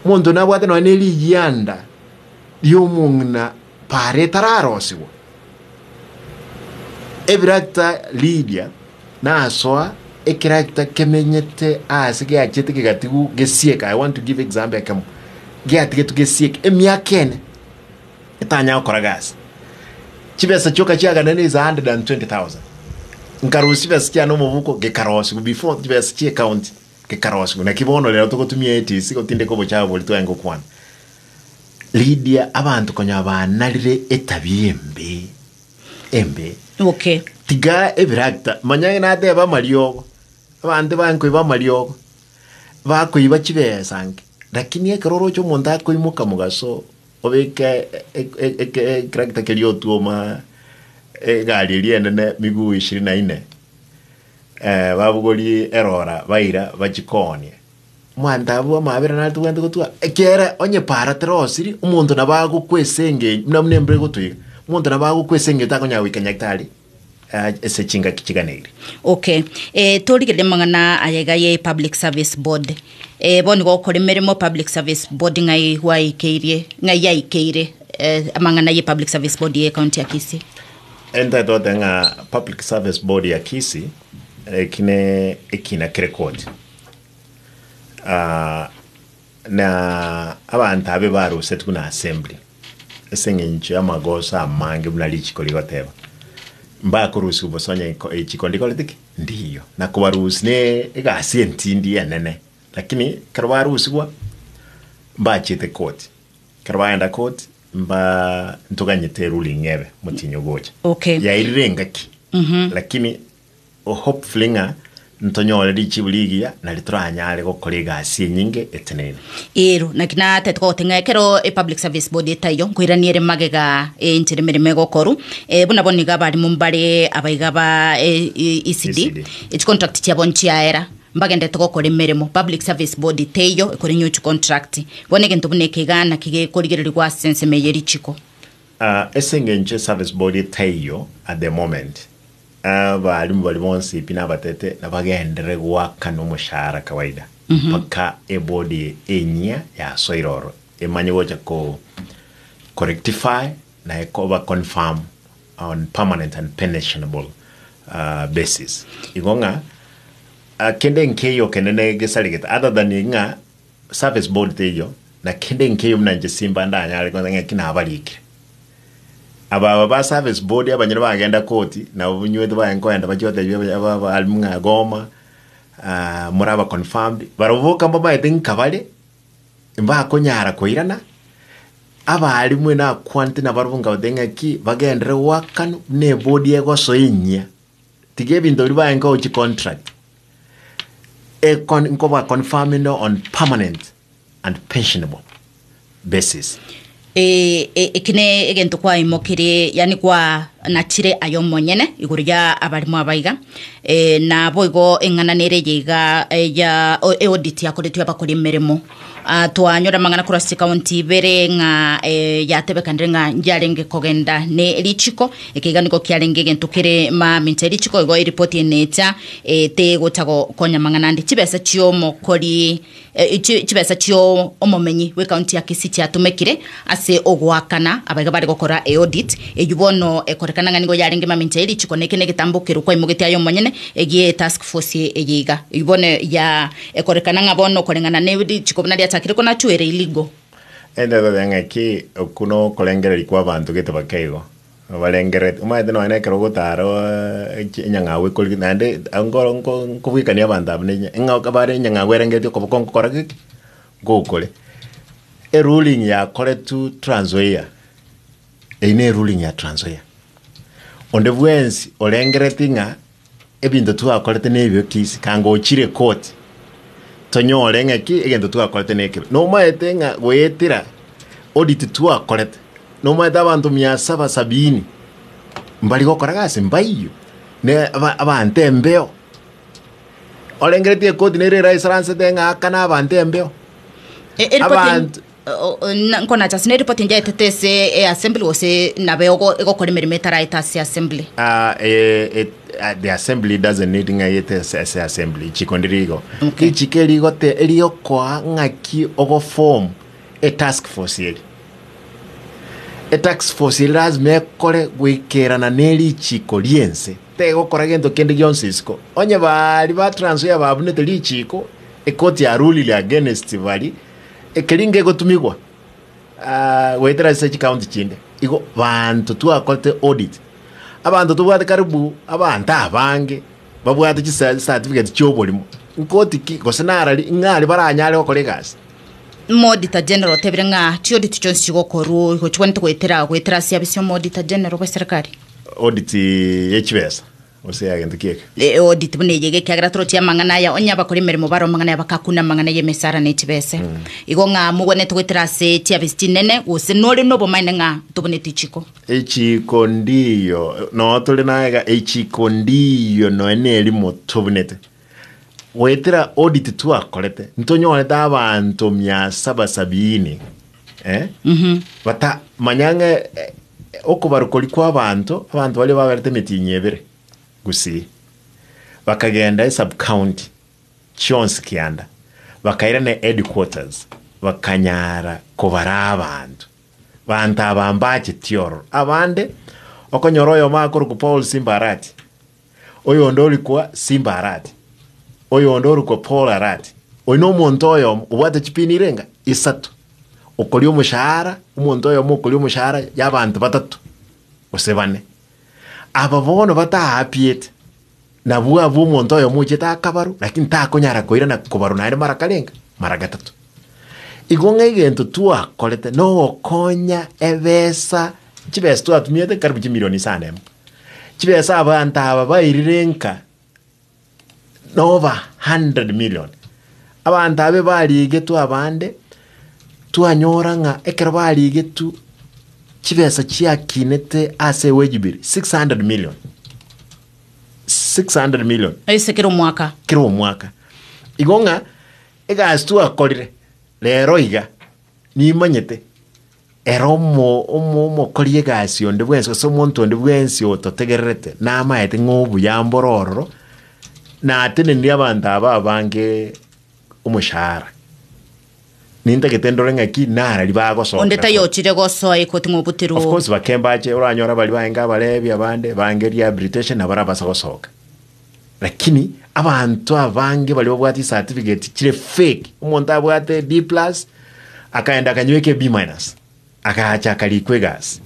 omonto nabwate nonya ne riyianda ri'omong'ina para etararosigwa. Ebiracta Lydia nasoa ekeracta kemenyete aase geachete kegatigwa gesieka, I want to give example ekemo, geatigetwe gesieka emiaka ene etanya gokora gasi. Chibesa chioka chiaganene is 120,000. Nkarusia chibesa chiane omobuko gekarosigwa before chibesa chia ecounty gekarosigwa. Naki bono rero togotumia ATC gotindeka obochafu boria twarenge gokwana. Lydia abanto konya banarire etabia embe embe. Okay. Tiga ebiracta manya ng'a nateba amariogo, abanto bankoiba amariogo, bakoiba chibesa nke, lakini ekero oroche omonto akoimoka mogaso obeke ekeracta keria otwoma egari eria enene miguu ishirini na nne, babogorie erora baira bachie koonia. Omonto abwo amabera nare tobwenerete gotwara, ekiagera onye para terosiri, omonto nabo agokwa ase engencho buna buna embura egotwa iga, omonto nabo agokwa ase engencho takonyara goika nyagetari ase chingaki chiganeiri. Okay, eh, torigereria amang'ana aya iga ye Public Service Board. Eh, bono nigo ogokora emeremo Public Service Board ng'ai gwaikeirie, ng'ai yaikeire eh, amang'ana ye Public Service Board ye county ya Kisii? Ntagete goteba ng'a Public Service Board ya Kisii, eki ne ekina kere koti. Na abanto abe barusetwe buna assembly ase eng'encho y'amagoso amange buna richiko rigoteba, mbakorusigwa bosa onye richiko ndikoreti ki? Ndiyo. Na kobarusia ne egasi entindi enene, lakini ekero barusigwa mbachiete koti, ekero bagenda koti mba ntoganyete eruling ebe omotienyi ogocha. Okay. Yairire engaki, lakini Hopefully ng'a ntonyore richibu rigiya nari toranyare gokora egasi enyinge eteneine. Ero, naki natete kogotebia ng'a ekero epublic service board etaiyo, nkoirania ere magega enchera emeremo egokorwa, buna bono iga abalimu mbare abaiga ba ECD, ECD. echicontract chiabo nchiaera, mbagenderete gokora emeremo, public service board teiyo ekorenew chicontract. Bono egento buna eke iga naki gekorigererigwa ase ensemo eye richiko. Ase engencho eservice board etaiyo at the moment, Abalimu baria bonsi pi nabatete nabagenderere goakana omoshahara kawaida mpaka ebodi enyia yasoire oro emanye gocha ko korectify na ekoba confirm on permanent and pensionable basis. Igo ng'a kende nkeiyo kenene gesaregete other than ng'a service board teiyo na kende nkeiyo buna inche simba ndanyare kwanza ng'a eki nabarikire. Aba aba ba service board abanyene bagenda koti nabo bunywete baye nkoenda bachie gotebia abanya aba abalimu ng'a goma more aba confirmed, barabwo boka mbamaete nkabare mbakonyara koirana, abalimu nakwanete nabarabwo nkabatebia ng'aki bagenderere goakanwa buna ebodi egosoa enyia, tiga ebinto biria baye nkochi contract, ekon nkoba confirming on permanent and pensionable basis. E, e, eki ne egento kwaimokirie, yaani kwanachire aye omonyene igoro ya abarimo aba iga, e, na boigo eng'ana nere eye iga eh, ya o- eaudit yakoretwe abakori emeremo. Ah, twanyora amang'ana korwa ase chikaunti ibere ng'a eh, yatebekanire ng'a yarenge kogenda ne richiko, eke iga nigo kiarenge egento kere mamincha erichiko igo eripoti ene echa eh, tegocha gokonya amang'ana ande. Chibesa chi'omokori Chibesa chio omomenyi bw'ekaunti ya Kisii chiatumekire ase ogoakana abaiga bare gokora eaudit eyio bono ekorekana ng'a nigo yarenge mamincha ye richiko na eke negetambo kerwo kwaimogetie aye omonyene egie task force eye iga eyio bono ya ekorekana ng'a bono koreng'ana ne richiko buna riachakire konachwa ere illegal. Entebe ng'aki okwo nokorengereria kw'abanto gete bakeigo. Barengereti, omanyete nonya na ekero ogotara enyang'au ekori naende nkoro nko nkobwekania abanto abwo na enya ng'a bare enyang'au erengeretie okoboko nkokora geki, ngokore. Eruling yakoretwe Trans Nzoia, eyio na eruling ya Trans Nzoia. Onde bwensi orengereti ng'a ebinto twakorete na ebibe kisi, kanga ochire koti, tonyore ng'a ki egento twakorete na ekebe. Nomaete ng'a goetera audit twakorete, nomaete abanto mia saba sabini mbari gokora gasi mbaiyo, ne aba abanto embeo. Orengeretie ekoti nere eraisaransete ng'a akane abanto embeo. Abanto. Nkonacha ase neripoti njaetete ase eassembly gose nabe egokora emeremo etaraeta ase assembly? The assembly doesn't need ng'a eyete ase assembly, richiko ndiri igo. Okay. Richiko erigote eriokoa ng'aki ogoform etask force eri. Etask force eri lazima ekore goikerana ne richiko riense, tegokora gento kende gionsi isiko. Onye baria ba Trans Nzoia babunete richiko, ekoti yarulire against baria, Ekeri ngegotumigwa goetera ase chikaunti chinde. Igo banto twakorete audit, abanto tobwate karibu abanto abange babwate chisa chicertificate chia oborimo, nkoti ki gose narari ng'ari baranyare gokora egasi. Omoauditor General otebire ng'a chiaudit chionsi chigokorwa igo chigwenerete goetera goetera ase abisi y'omoauditor General bw'eserekari. Audit ye chibesa. Gose ya gento kieke. Audit buna eye iga ekiagera torochie amang'ana aya onye abakora emeremo bare amang'ana aya bakakuna amang'ana y'emesara ne chibese. Igo ng'a mogwenerete goetera ase chiabisi chinene gose nore nobomaene ng'a ntobuneti chiko. Echiko ndiyo, noo tore naye iga, echiko ndiyo nonya na erimo tobunete. Goetera audit twakorete, ntonyorete abanto mia saba sabini, eh, bata manya ng'a eh, okobarwa kwa abanto, abanto baria baberete emetienyi ebere gusii, bakagenda esub county chionsi kianda, bakairana headquarters, bakanyara kobara abanto. Banto aba mbacheti ororo. Abande, okonyora oyomo akorokwa Paul Simba Arati, Oyonde orikwa Simba Arati, oyonde orikwa Paul Arati. Oyo nomonto oyomo obwate chipini irenga isato, okoria omoshahara, omonto oyomo okoria omoshahara y'abanto batato gose bane. Aba bono bataapiete, nabwo abwo omonto oyomo ochete akabarwa, lakini takonyara koirana kobarwa naende mara karenga? Mara gatato. Igo ng'a egento twakorete nogokonya ebesa, chibesa twatumiete karibu chimilioni isano emo. Chibesa abanto aba bairire nka noba 100 million. Abanto abe barigetwe abande, twanyora ng'a ekero barigetwe chibesa chiakinete ase ewage bill 600 million. 600 million Ase kera omwaka. kera omwaka. Igo ng'a egasi twakorire rero iga nimanyete Ere omo omo omokori egasi onde bwensi, gose omonto onde bwensi ototegererete, namaete ng'a obuya mbore ororo, natenenirie abanto aba abange omoshahara. Nintagete ndore ng'aki narari bagosokera Onde korwa. taiyo ochire gosoa ekoti ng'a obutirwe. Of course bake mbache oranyore baria baenge abarebi abande bange rehabilitation nabo barabasa gosoka. Lakini abanto abange baria babwate chicertificate chire fake, omonto abwate D plus akaenda akanyweka e B minus, agacha akarikwa egasi.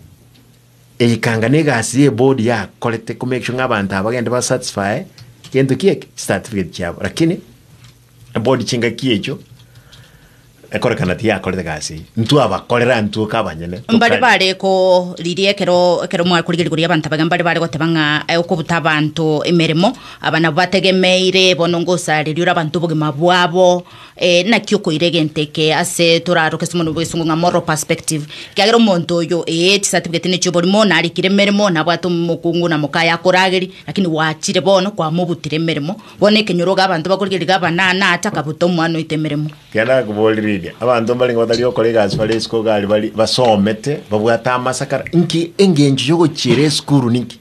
Eikanga na egasi ya eboard yakorete ko make sure ng'a abanto aba bagende ba satisfy gento ki eke? Chicertificate chiabo. Lakini eboard chingaki echio ekorekana tiyakorete gasi eyio. Ntwabakorera intwe abanyene Mbare tokare. bare ko riria ekero ekero mwakorigereria igoro y'abanto abaya mbare bare goteba ng'a eh, okobuta abanto emeremo, aba nabo bategemeire bono ngosareria ore abanto obogima bwabo, eh, naki okoira egento eke ase toraroke ase omonwa bw'egesongo ng'a moral perspective. Ekiagera omonto oyo ee chicertificate ne chi'oborimo, narikire emeremo, nabwate omokungu na mokaye akorageria, lakini gwachire bono kwamobutire emeremo, bono ekenyoro iga abanto bakorigereria iga abana nacha akabuta omwana oito emeremo. Ekero nakoborereirie, abanto mbarenge batari gokora egasi bare isiko iga aria bari basomete, babwate amasakara, inki engencho yogochiera esukuru ninki?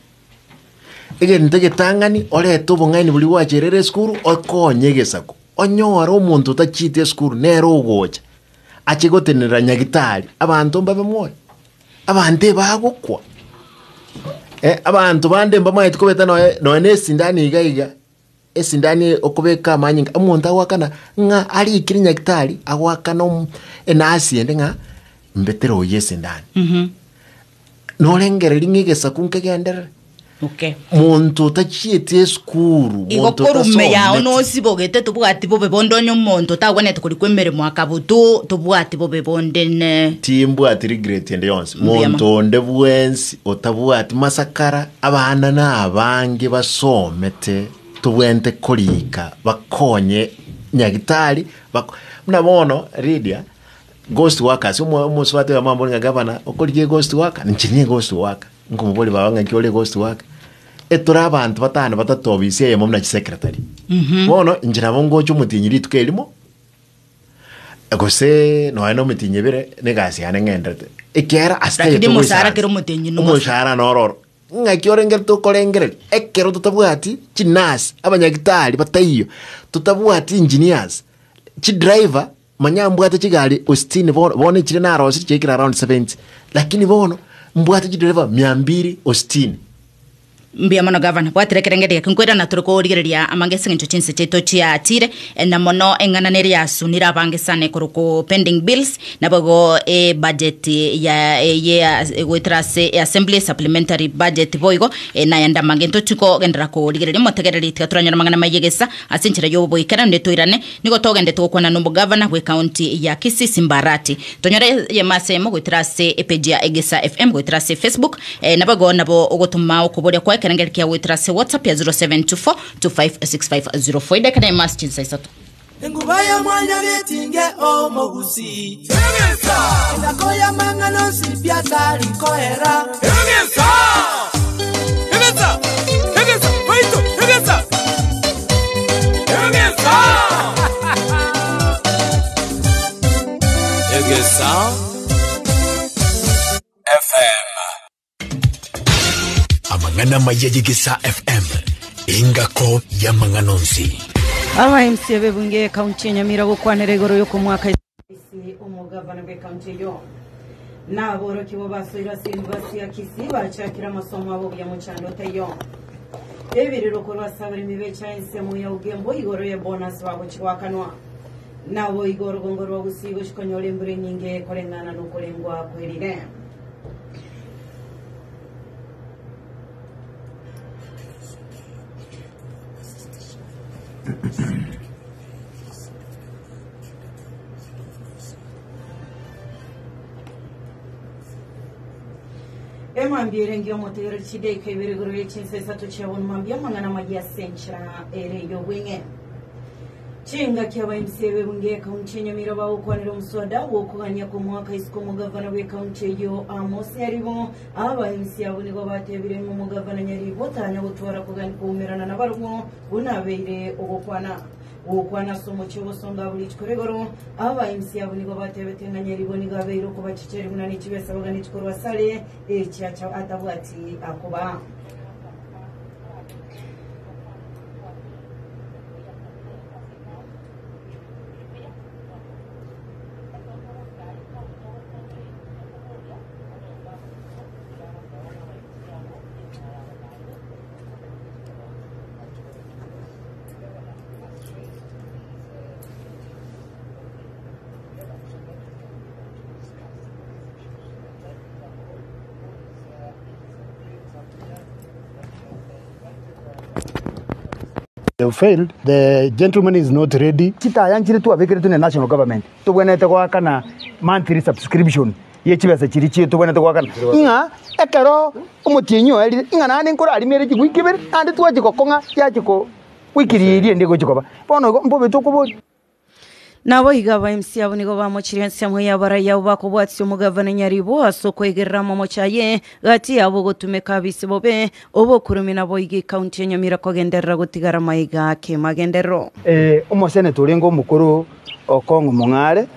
Egento egetang'ani, orete obong'aini boria gwacherire esukuru, okonye egesaku. Onyore omonto otachiete esukuru nere ogocha, ache gotenenera nyagitari, abanto mbabe moyo, abanto ebagokwa, abanto bande mbamaeti kobeta nonya nonya na esindani iga iga. Esindani okobeka amanyinga, omonto agoakana ng'a arikire nyagitari, agoakana omo enasi ende ng'a mbetere oyio esindani. Norengereria ng'a egesaku nkegenderere? Okay. Monto otachieti esukuru, Igo monto korume yao otasometi. nosibogete tobwati bobe bonde onye omonto otagwenerete korikwa emeremo akabutu tobwati bobe bonde ne. Timbwati regret ende yonsi. Mbuya mono. Monto onde bwensi otabwati masakara, abana na abange basomete tobwenerete korika bakonye nyagitari, bako buna bono Lydia, ghost workers, omo omosubati oyomo ambori ng'a gavana, okorigia eghost worker? Inche ne eghost worker. Nkomoboria baba ng'aki ore eghost worker? Etore abanto batano batato obisi eyemo buna chisecretary. Bono inche nabo ngocha omotienyi rituko erimo, gose nonya na omotienyi ebere, na egasi yane ng'enderete. Ekiagera ase Lakini taiyo omosaara togoisaransa. kera omotienyi nomosa. Omosaara noro oro. Ng'aki orengerete okorengereria, ekero totabwati chinurse, abanyagitari bataiyo, totabwati engineers, chidriver, manya mbwate chigari ositini bono, bono echire narosirie chiaikire around 70, lakini bono mbwate chidriver mia mbiri ositini. Mbuya mono gavana, bwatire ekerengerio eke nkoirana tore korigereria amange ase eng'encho chinse chiaito chiachire, na mono eng'ana nere yasunire abange sana ekorokwo pending bills, Naboigo ebudget ya eye goetera ase assembly supplementary budget boigo nayande amange ntochi kogenderera korigereria omotegereri tiga toranyore amang'ana maiyo egesa ase enchera y'oboikeranu netoirane nigo togendete gokwana nomogavana bw'ecounty ya Kisii Simba Arati tonyore eyemo ase eyemo goetera ase epage ya Egesa FM goetera ase Facebook naboigo nabo ogotoma okoboria kwa ekerengerio kia goetera ase WhatsApp ya 0724 256504 edakika neyemo ase chinsa isato. Enguba ya mwanyagetinge omogusii. Engako y'amang'ana onsi pi atari koera. Egesa FM. Amang'ana amaya y'Egesaa FM, engako y'amang'ana onsi. Aba MCA b'ebunge y'ekaunti ya Nyamira gokwanera igoro y'okomoaka Kisii omogavana bw'ekaunti eyio. Na aborokigwa basoire ase University ya Kisii bachakire amasomo abo buya mochando otaiyo. Ebirero korwa ase abaremi b'echae ensemo ya Ugembo igoro y'ebonus bagochi goakanwa. Naboigo orogongo rwa Gusii gochi konyora embura enyinge koreng'ana nokorengwa kwerire. Emambia ere engiya omotegereri chidaika ibere igoro ye chinsa isato chia bono mambia amang'ana amayia ase enchera ere y'obweng'e. Chingaki aba MCA b'ebunge y'ekaunti ya Nyamira bagokwanera omoswada bw'okogania kw'omwaka isiko omogavana bw'ekaunti eyio Amos Nyaribo. Aba MCA abwo nigo batebire ng'a omogavana Nyaribo tanya gotwara kogania koumerana nabarobwo buna abeire ogokwana. Gokwana ase omochie obosongo abwo rituko rigoro, aba MCA abwo nigo batebete ng'a Nyaribo nigo abeire okobachicheria buna nechibesa baganetie korwa asare echiacha atabwati akoba. They've failed. The gentleman is not ready. Chitaya nchire twabekeretwe ne national government tobwenerete goakana monthly subscription ye chibesa chiria chie tobwenerete goakana ng'a ekero omotienyi oerire ng'a naende nkorarimere chiwiki ibere naende twachia gokong'a yachia ko wiki riria ende egochia koba. Bono igo mbobe tokoboria. Naboigo aba MC abwo nigo bamochirie ensemo y'abarai abwo bakobwatia omogavana Nyaribo ase okoigerera amamocho aye gati yabo ogotumeka abise bobe obokurumi naboigo ekaunti ya Nyamira kogenderera gotigara maiga kemagenderero. Omoseneta orenge omokoro o Kong'o Mong'are,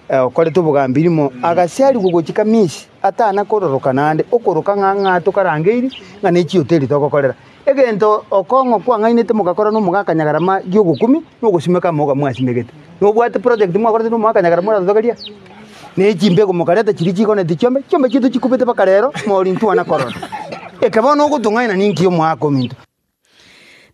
okorete obogambi rimo, agasiarigwa gochia Kamisi, atana kororoka naende, okoroka ng'a ng'a tokarangeiri ng'a ne chihoteli togokorera. Egento okong'o kwang'ainete mogakora nomogaka nyagarama gi'ogokumi, nogosimeka amoga mwasimegete. Nobwate project mwakorete nomogaka nyagarama oratotogeria? Ne chimbego mokareta chiria chigoneti chiombe, chiombe chiaito chikubete mpaka rero, mori ntwana korora. Eke bono ogotong'aina ninki omwaka ominto?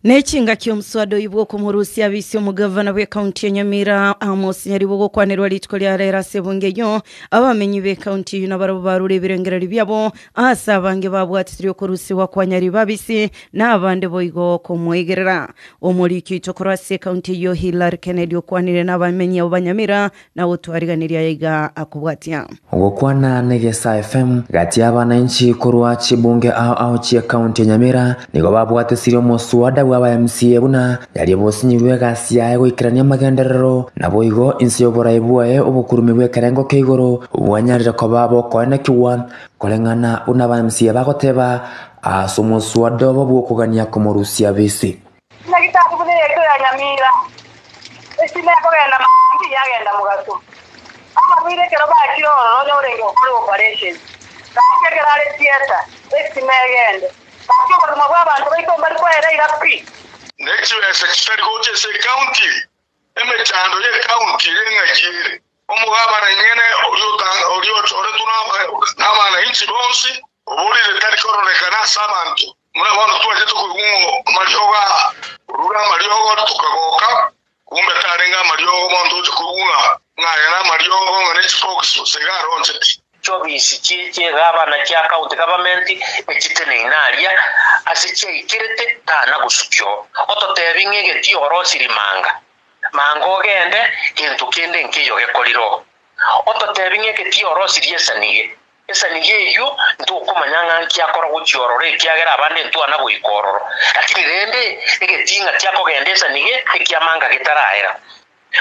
Ne chingaki omoswada oyio bw'okomorusia abisi omogavana bw'ekaunti ya Nyamira Amos Nyaribo gokwanerwa rituko ria rero ase ebunge eyio, abamenyi b'ekaunti eyio nabarabwo barure ebirengererio biabo ase abange babwatetirie okorusigwa kwa Nyaribo abisi na abande boigo komoigerera. Omoriki oito korwa ase ekaunti eyio Hillary Kennedy okwanire nabamenyi abo ba Nyamira na gotwariganiria aiga akobwatia. Gokwana n'Egesaa FM, gati y'abananchi korwa chibunge ao ao chi'ecounty ya Nyamira nigo babwatesirie omoswada bw'aba MCA buna yaria bosinyirwe egasi yaye goikerania amagenderero naboigo inse y'oborai bwaye obokurumi bw'ekerengo kia igoro bwanyarire koba bokoenekigwa koreng'ana buna aba MCA bagoteba ase omoswada obo bw'okogania komorusia bisi. Nyagetari buna eyaito ya Nyamira, estima ekogenda mambia yagenda mogaso. Abarwaire ekero bachire ororo onye orenge gokora operation, gaki ekero are theatre, estima egende. Gaki obogima bwa abanto baito mbari koera iga pi. Ne chibesa chitari gocha ase ecounty eye, emechando y'ecounty eye ng'ai ere? Omogabana nyene oria ochoretwe nabananchi bonsi, oborire tari kororekana ase abanto. Buna bono twachete koigwa ng'a amariogo aa, orure amariogo tokagoka, kumbe tarenge amariogo, bono togocha koigwa ng'a aya namariogo ng'a ne chibox gose iga aroncheti. Chiofisi chi'egavana chia county government echiteneine aria ase chiaikerete tana gosukio ototebi ng'a egetii orosiri manga. Manga ogende, gento kende nkeiyo gekorire oo. Ototebi ng'a egetii orosirie esanige. Esanige eyio ntokomanya ng'a nki akora gochia ororo ekiagera abande ntwana goika ororo. Lakini rende egetii ng'a tiakogenda esanige ekiamanga getaraera.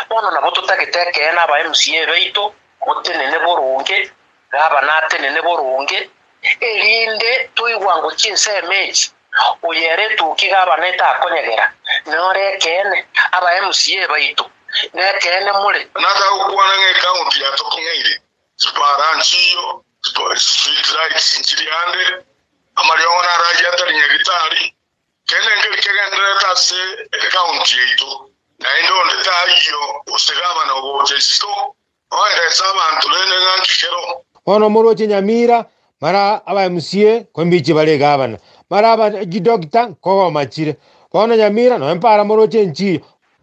Bono nabo totagete ekeene aba MCA baito motenene boronge, gavana atenene boronge, erinde toigwango chinsemo echi, oyo ere etukia gavana etakonyegera, nore ekeene, aba MCA baito, nekeene more. Natagokwana ng'a ecounty yatokong'eire, chipara nchiyo, street lights nchiri ande, amariogo naro ayio atari nyagitari, Kende nkeri kegendererete ase ekaunti yaito, naende onde taiyo gose gavana ogocha isiko oerese abanto rende ng'a nki kero. Bono moroche Nyamira, mara aba MCA nkombichie bare egavana, mara aba chidoctor nkogoma chire. Bono Nyamira nonya mpara moroche enchiyo.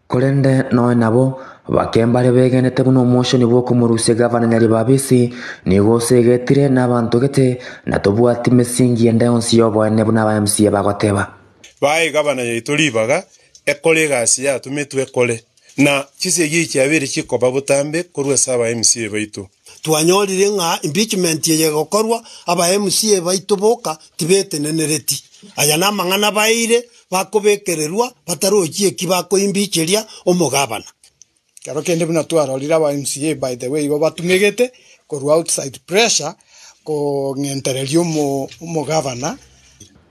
Korende nonya nabo, bake mbare begenete buna omochenu bw'okomorusia gavana Nyaribabisi nigo osegetire nabanto gete, na tobwati mesingi ende yonsi y'oboene buna aba MCA bagoteba. Bae gavana yaito ribaga ekore egasi yatometwe ekore, na chisegi echi chiabeire chikoba botambe korwa ase aba MCA baito. Twanyorire ng'a impeachment eye egokorwa, aba MCA baito boka tibetenenereti. Aya namang'ana baeire bakobekererwa batarochi eki bakoimbicheria omogabana. Kero kende buna twarorire aba MCA by the way igo batumegete korwa outside pressure kong'entereria omogabana.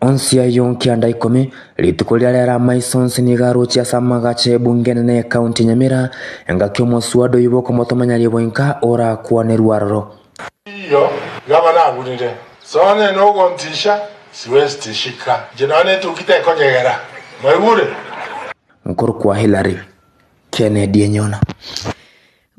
Onsi ayio nkianda ikomi, rituko riria rero amaiso onsi nigo arochie ase amagacho y'ebunge enene y'ecounty ya Nyamira, engaki omoswada oyio bw'okomotoma Nyaribo inka orakwanerwe aroro. Iyo, gavana agurire. Sonya nogontisha, siwezi tishika. Inche nonya netuki tekonyegera. Mwaigure? Nkorokwa Hillary Kennedy Enyona.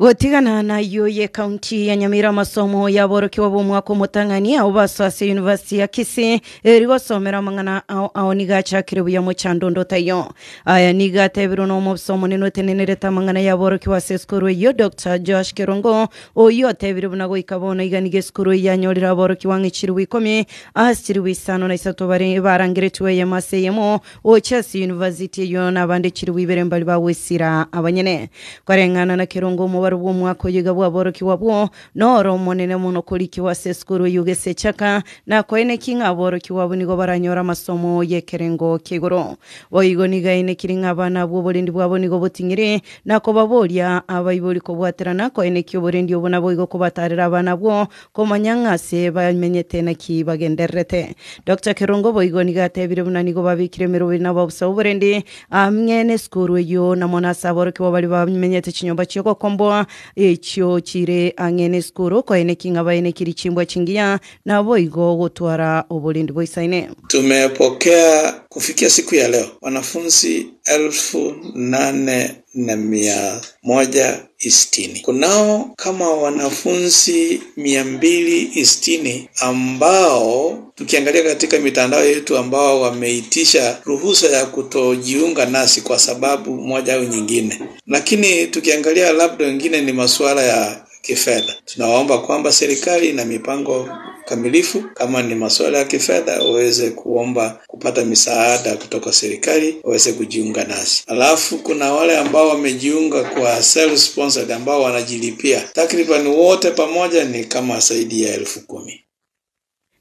Gotigana nayio ye county ya Nyamira amasomo yaborokigwa b'omwaka omotang'ani abo basoa ase university ya Kisii eri gosomera amang'ana ao ao nigo achakire buya mochando onde otaiyo. Aya nigo atebirwe n'omobisa omonene otenenerete amang'ana yaborokigwa ase esukuru eyio Doctor Joash Kerongo oyio otebire buna goika bono iga nigo esukuru eyio yanyorire aborokigwa ang'e chiribu ikomi ase chiribu isano na isato bare barangeretigwe eyemo ase eyemo Gocha ase university eyio nabande chilifu ibere mbari bagwesira abanyene. Koreng'ana na kerongo omobaro bw'omwaka oyo iga bw'aborokigwa abwo noro omonene mono korikigwa ase esukuru eyio gesechaka, na koeneki ng'a aborokigwa abwo nigo baranyore amasomo y'ekerengo kia igoro. Boigo nigo aenekiri ng'a abana abwo oborendi bwabo nigo boting'ire, na kobaboria abaibori kobwaterana koenekia oborendi obwo naboigo kobatarera abana abwo Komanya ng'a ase bamenyete naki bagendererete. Doctor Kerongo boigo nigo atebire buna nigo babekire emeroberi na ababusa b'oborendi ang'e nesukuru eyio na mono ase aborokigwa baria bamenyete chinyomba chi'ogokomboa echio chire ang'e nesukuru koeneki ng'a baenekirie chimbwa chingiya naboigo gotwara oborendi boisaine. Tumepokea kufikia siku ya leo wanafunzi elfu nane na mia moja isitini. Kunao kama wanafunzi 260 ambao tukiangalia katika mitandao yetu ambao wameitisha ruhusa ya kutojiunga nasi kwa sababu moja au nyingine, lakini tukiangalia labda wengine ni masuala ya kifedha. Tunawaomba kwamba serikali ina mipango kamilifu, kama ni masuala ya kifedha waweze kuomba kupata misaada kutoka serikali waweze kujiunga nasi. Alafu kuna wale ambao wamejiunga kwa self sponsored ambao wanajilipia, takriban wote pamoja ni kama zaidi ya 10,000.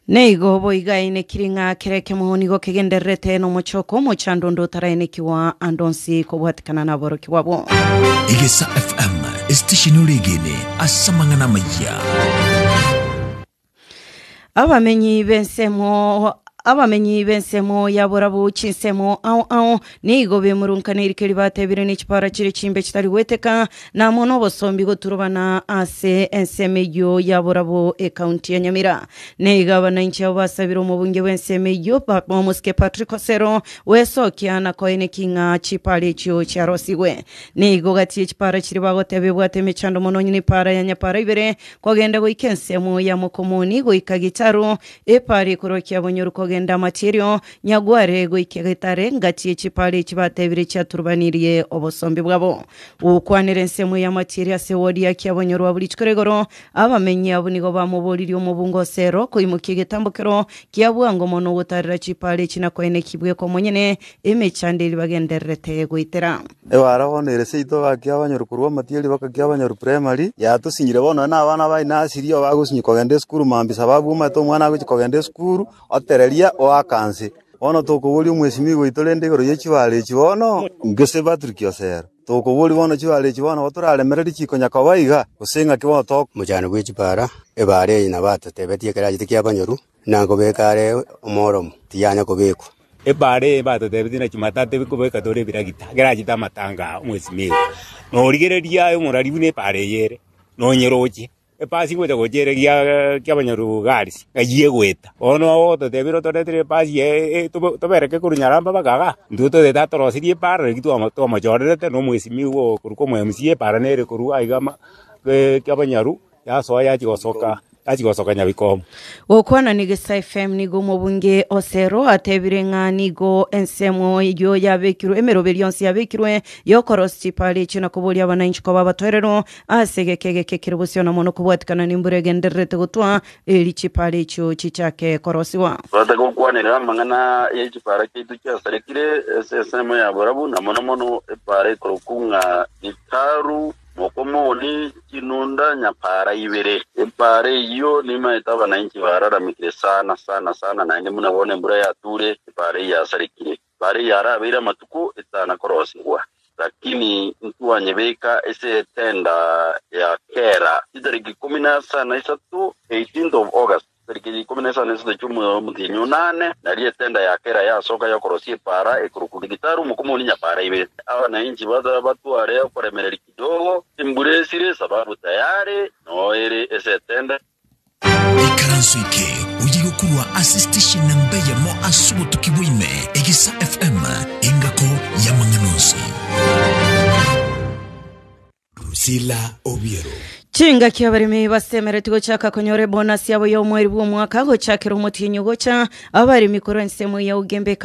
Nigo boigo ainekiri ng'a kera ekemo nigo kegendererete nomochoko omochando onde otaraenekigwa ande onsi kobwatikana naborokigwa abwo. Egesa FM, esitesheni oregene ase amang'ana amayia. Abamenyi b'ensemo Abamenyi b'ensemo ya borabu chinsemo ao ao nigo bemurunkaneiri keri batebire ne chipara chire chimbe chitari gweteka, na amo nobosombi goturubana ase ensemo eyio ya borabu ekaunti ya Nyamira. Nigo abanainchi abo basabire omobunge bw'ensemo eyio omosike Patrick Osero gwesokia na koeneki ng'a chipara echio chiarosigwe. Nigo gati ye chipara chiria bagoteba ebwate emechando mono onye nepara ya Nyapara ibere kogenda goika ensemo ya Mokomoni goika Gitaru Epaara ekorwa kiabonyoru kogenda amachierio, nyagware goika getare, ngachie chipaara echi batebire chiaturubanirie obosombi bwabo. Gokwanera ensemo y'amachierio ase ewodi ya kiabonyoru abwo rituko rigoro, abamenyi abwo nigo bamoboririe omobunga o Sero koimokia egetambokero kia bwango mono gotarera chipaara echi na koeneki bweka omonyene emechando eria bagendererete goetera. Ebara bono ere seito gaki abanyoru korwa amatieri baka kiabanyoru primary, yatosinyire bono nonye na abana baye nasirie bagosinyi kogenda esukuru mambia sababu omanyete omwana agochia kogenda esukuru, otereria oaka nse. Bono tokoboria omwesimigwa oito rende igoro ye chibara echi bono, gose Patrick Osero, tokoboria bono chibara echi bono nabo toraremererie chikonya koba iga, gose ng'aki bono to. Omochando bwe chibara, ebara eye nabo atotebetie ekero achete kiabanyoru, Nakobeka are omoromo, tiyanya kobekwa. Ebaara eye batotebetie na Jumatatu ebikobeka tore ebiragita, ekero achete amatanga aa omwesimigwa. Norigereria aye omorari buna ebaara eye ere, nonyeroche, epasi ngocha gocha ere gia kiabanyarugarisi, ng'ai egoeta. Bono ogototebia otoretere epasi eye tobereke korwa Nyaramba mpaka igaa, intwe totagete atoroserie ebaara naki twamochorerete na omwesimigwa okorokwa omo MCA ebaara nere korwa aiga ama kiabanyaru. Yasoa yachia gosoka, yachia gosoka nyabikomu. Gokwana n'Egesaa FM nigo omobunge Osero atebire ng'a nigo ensemo eyio yabekirwe emeroberi yonsi yabekirwe y'okorosia chipara echio na koboria abananchi koba abatoereru ase egeka egeke kere bosio na mono kobwatikana nembura egendererete gotwa eri chipara echio chichake korosigwa. Tobate gokwanera amang'ana ye chipara chiaito chiasarekire ase ensemo ya borabu, na mono mono epara ekorokwa ng'a Gitaru Mokomoni chinunda nyapaara ibere. Epaara eyio nimaete abanainchi bararamekire sana, sana, sana, naende buna bono embura yature, epaara eyio yasarekire. Epaara eyio yarabeire amatuko etana korosigwa. Lakini ntwanyebeka ase etenda ya kera chitariki ikomi na isano na isato, eighteenth of August, Tariki ya ikomi na isano na isato chi'omotienyi onane, nario etenda ya kera yasoka y'okorosia epaara ekorokwa Gitaru, omokumoni nyapaara ibere. Abanainchi batware okoremereria kidogo, embura esire, sababu tayari noo ere ase etenda. Ikaranso eke oye gokorwa ase station namba eyemo ase obotuki bwa ime, Egesa FM, engako y'amang'ana onsi. Drusilla Obiero. Chingaki abaremi basemeretie gochaka konyora ebonasi yabo y'omweri bw'omwaka gochakera omotienyi ogocha, abaremi korwa ensemo ya Ugembe.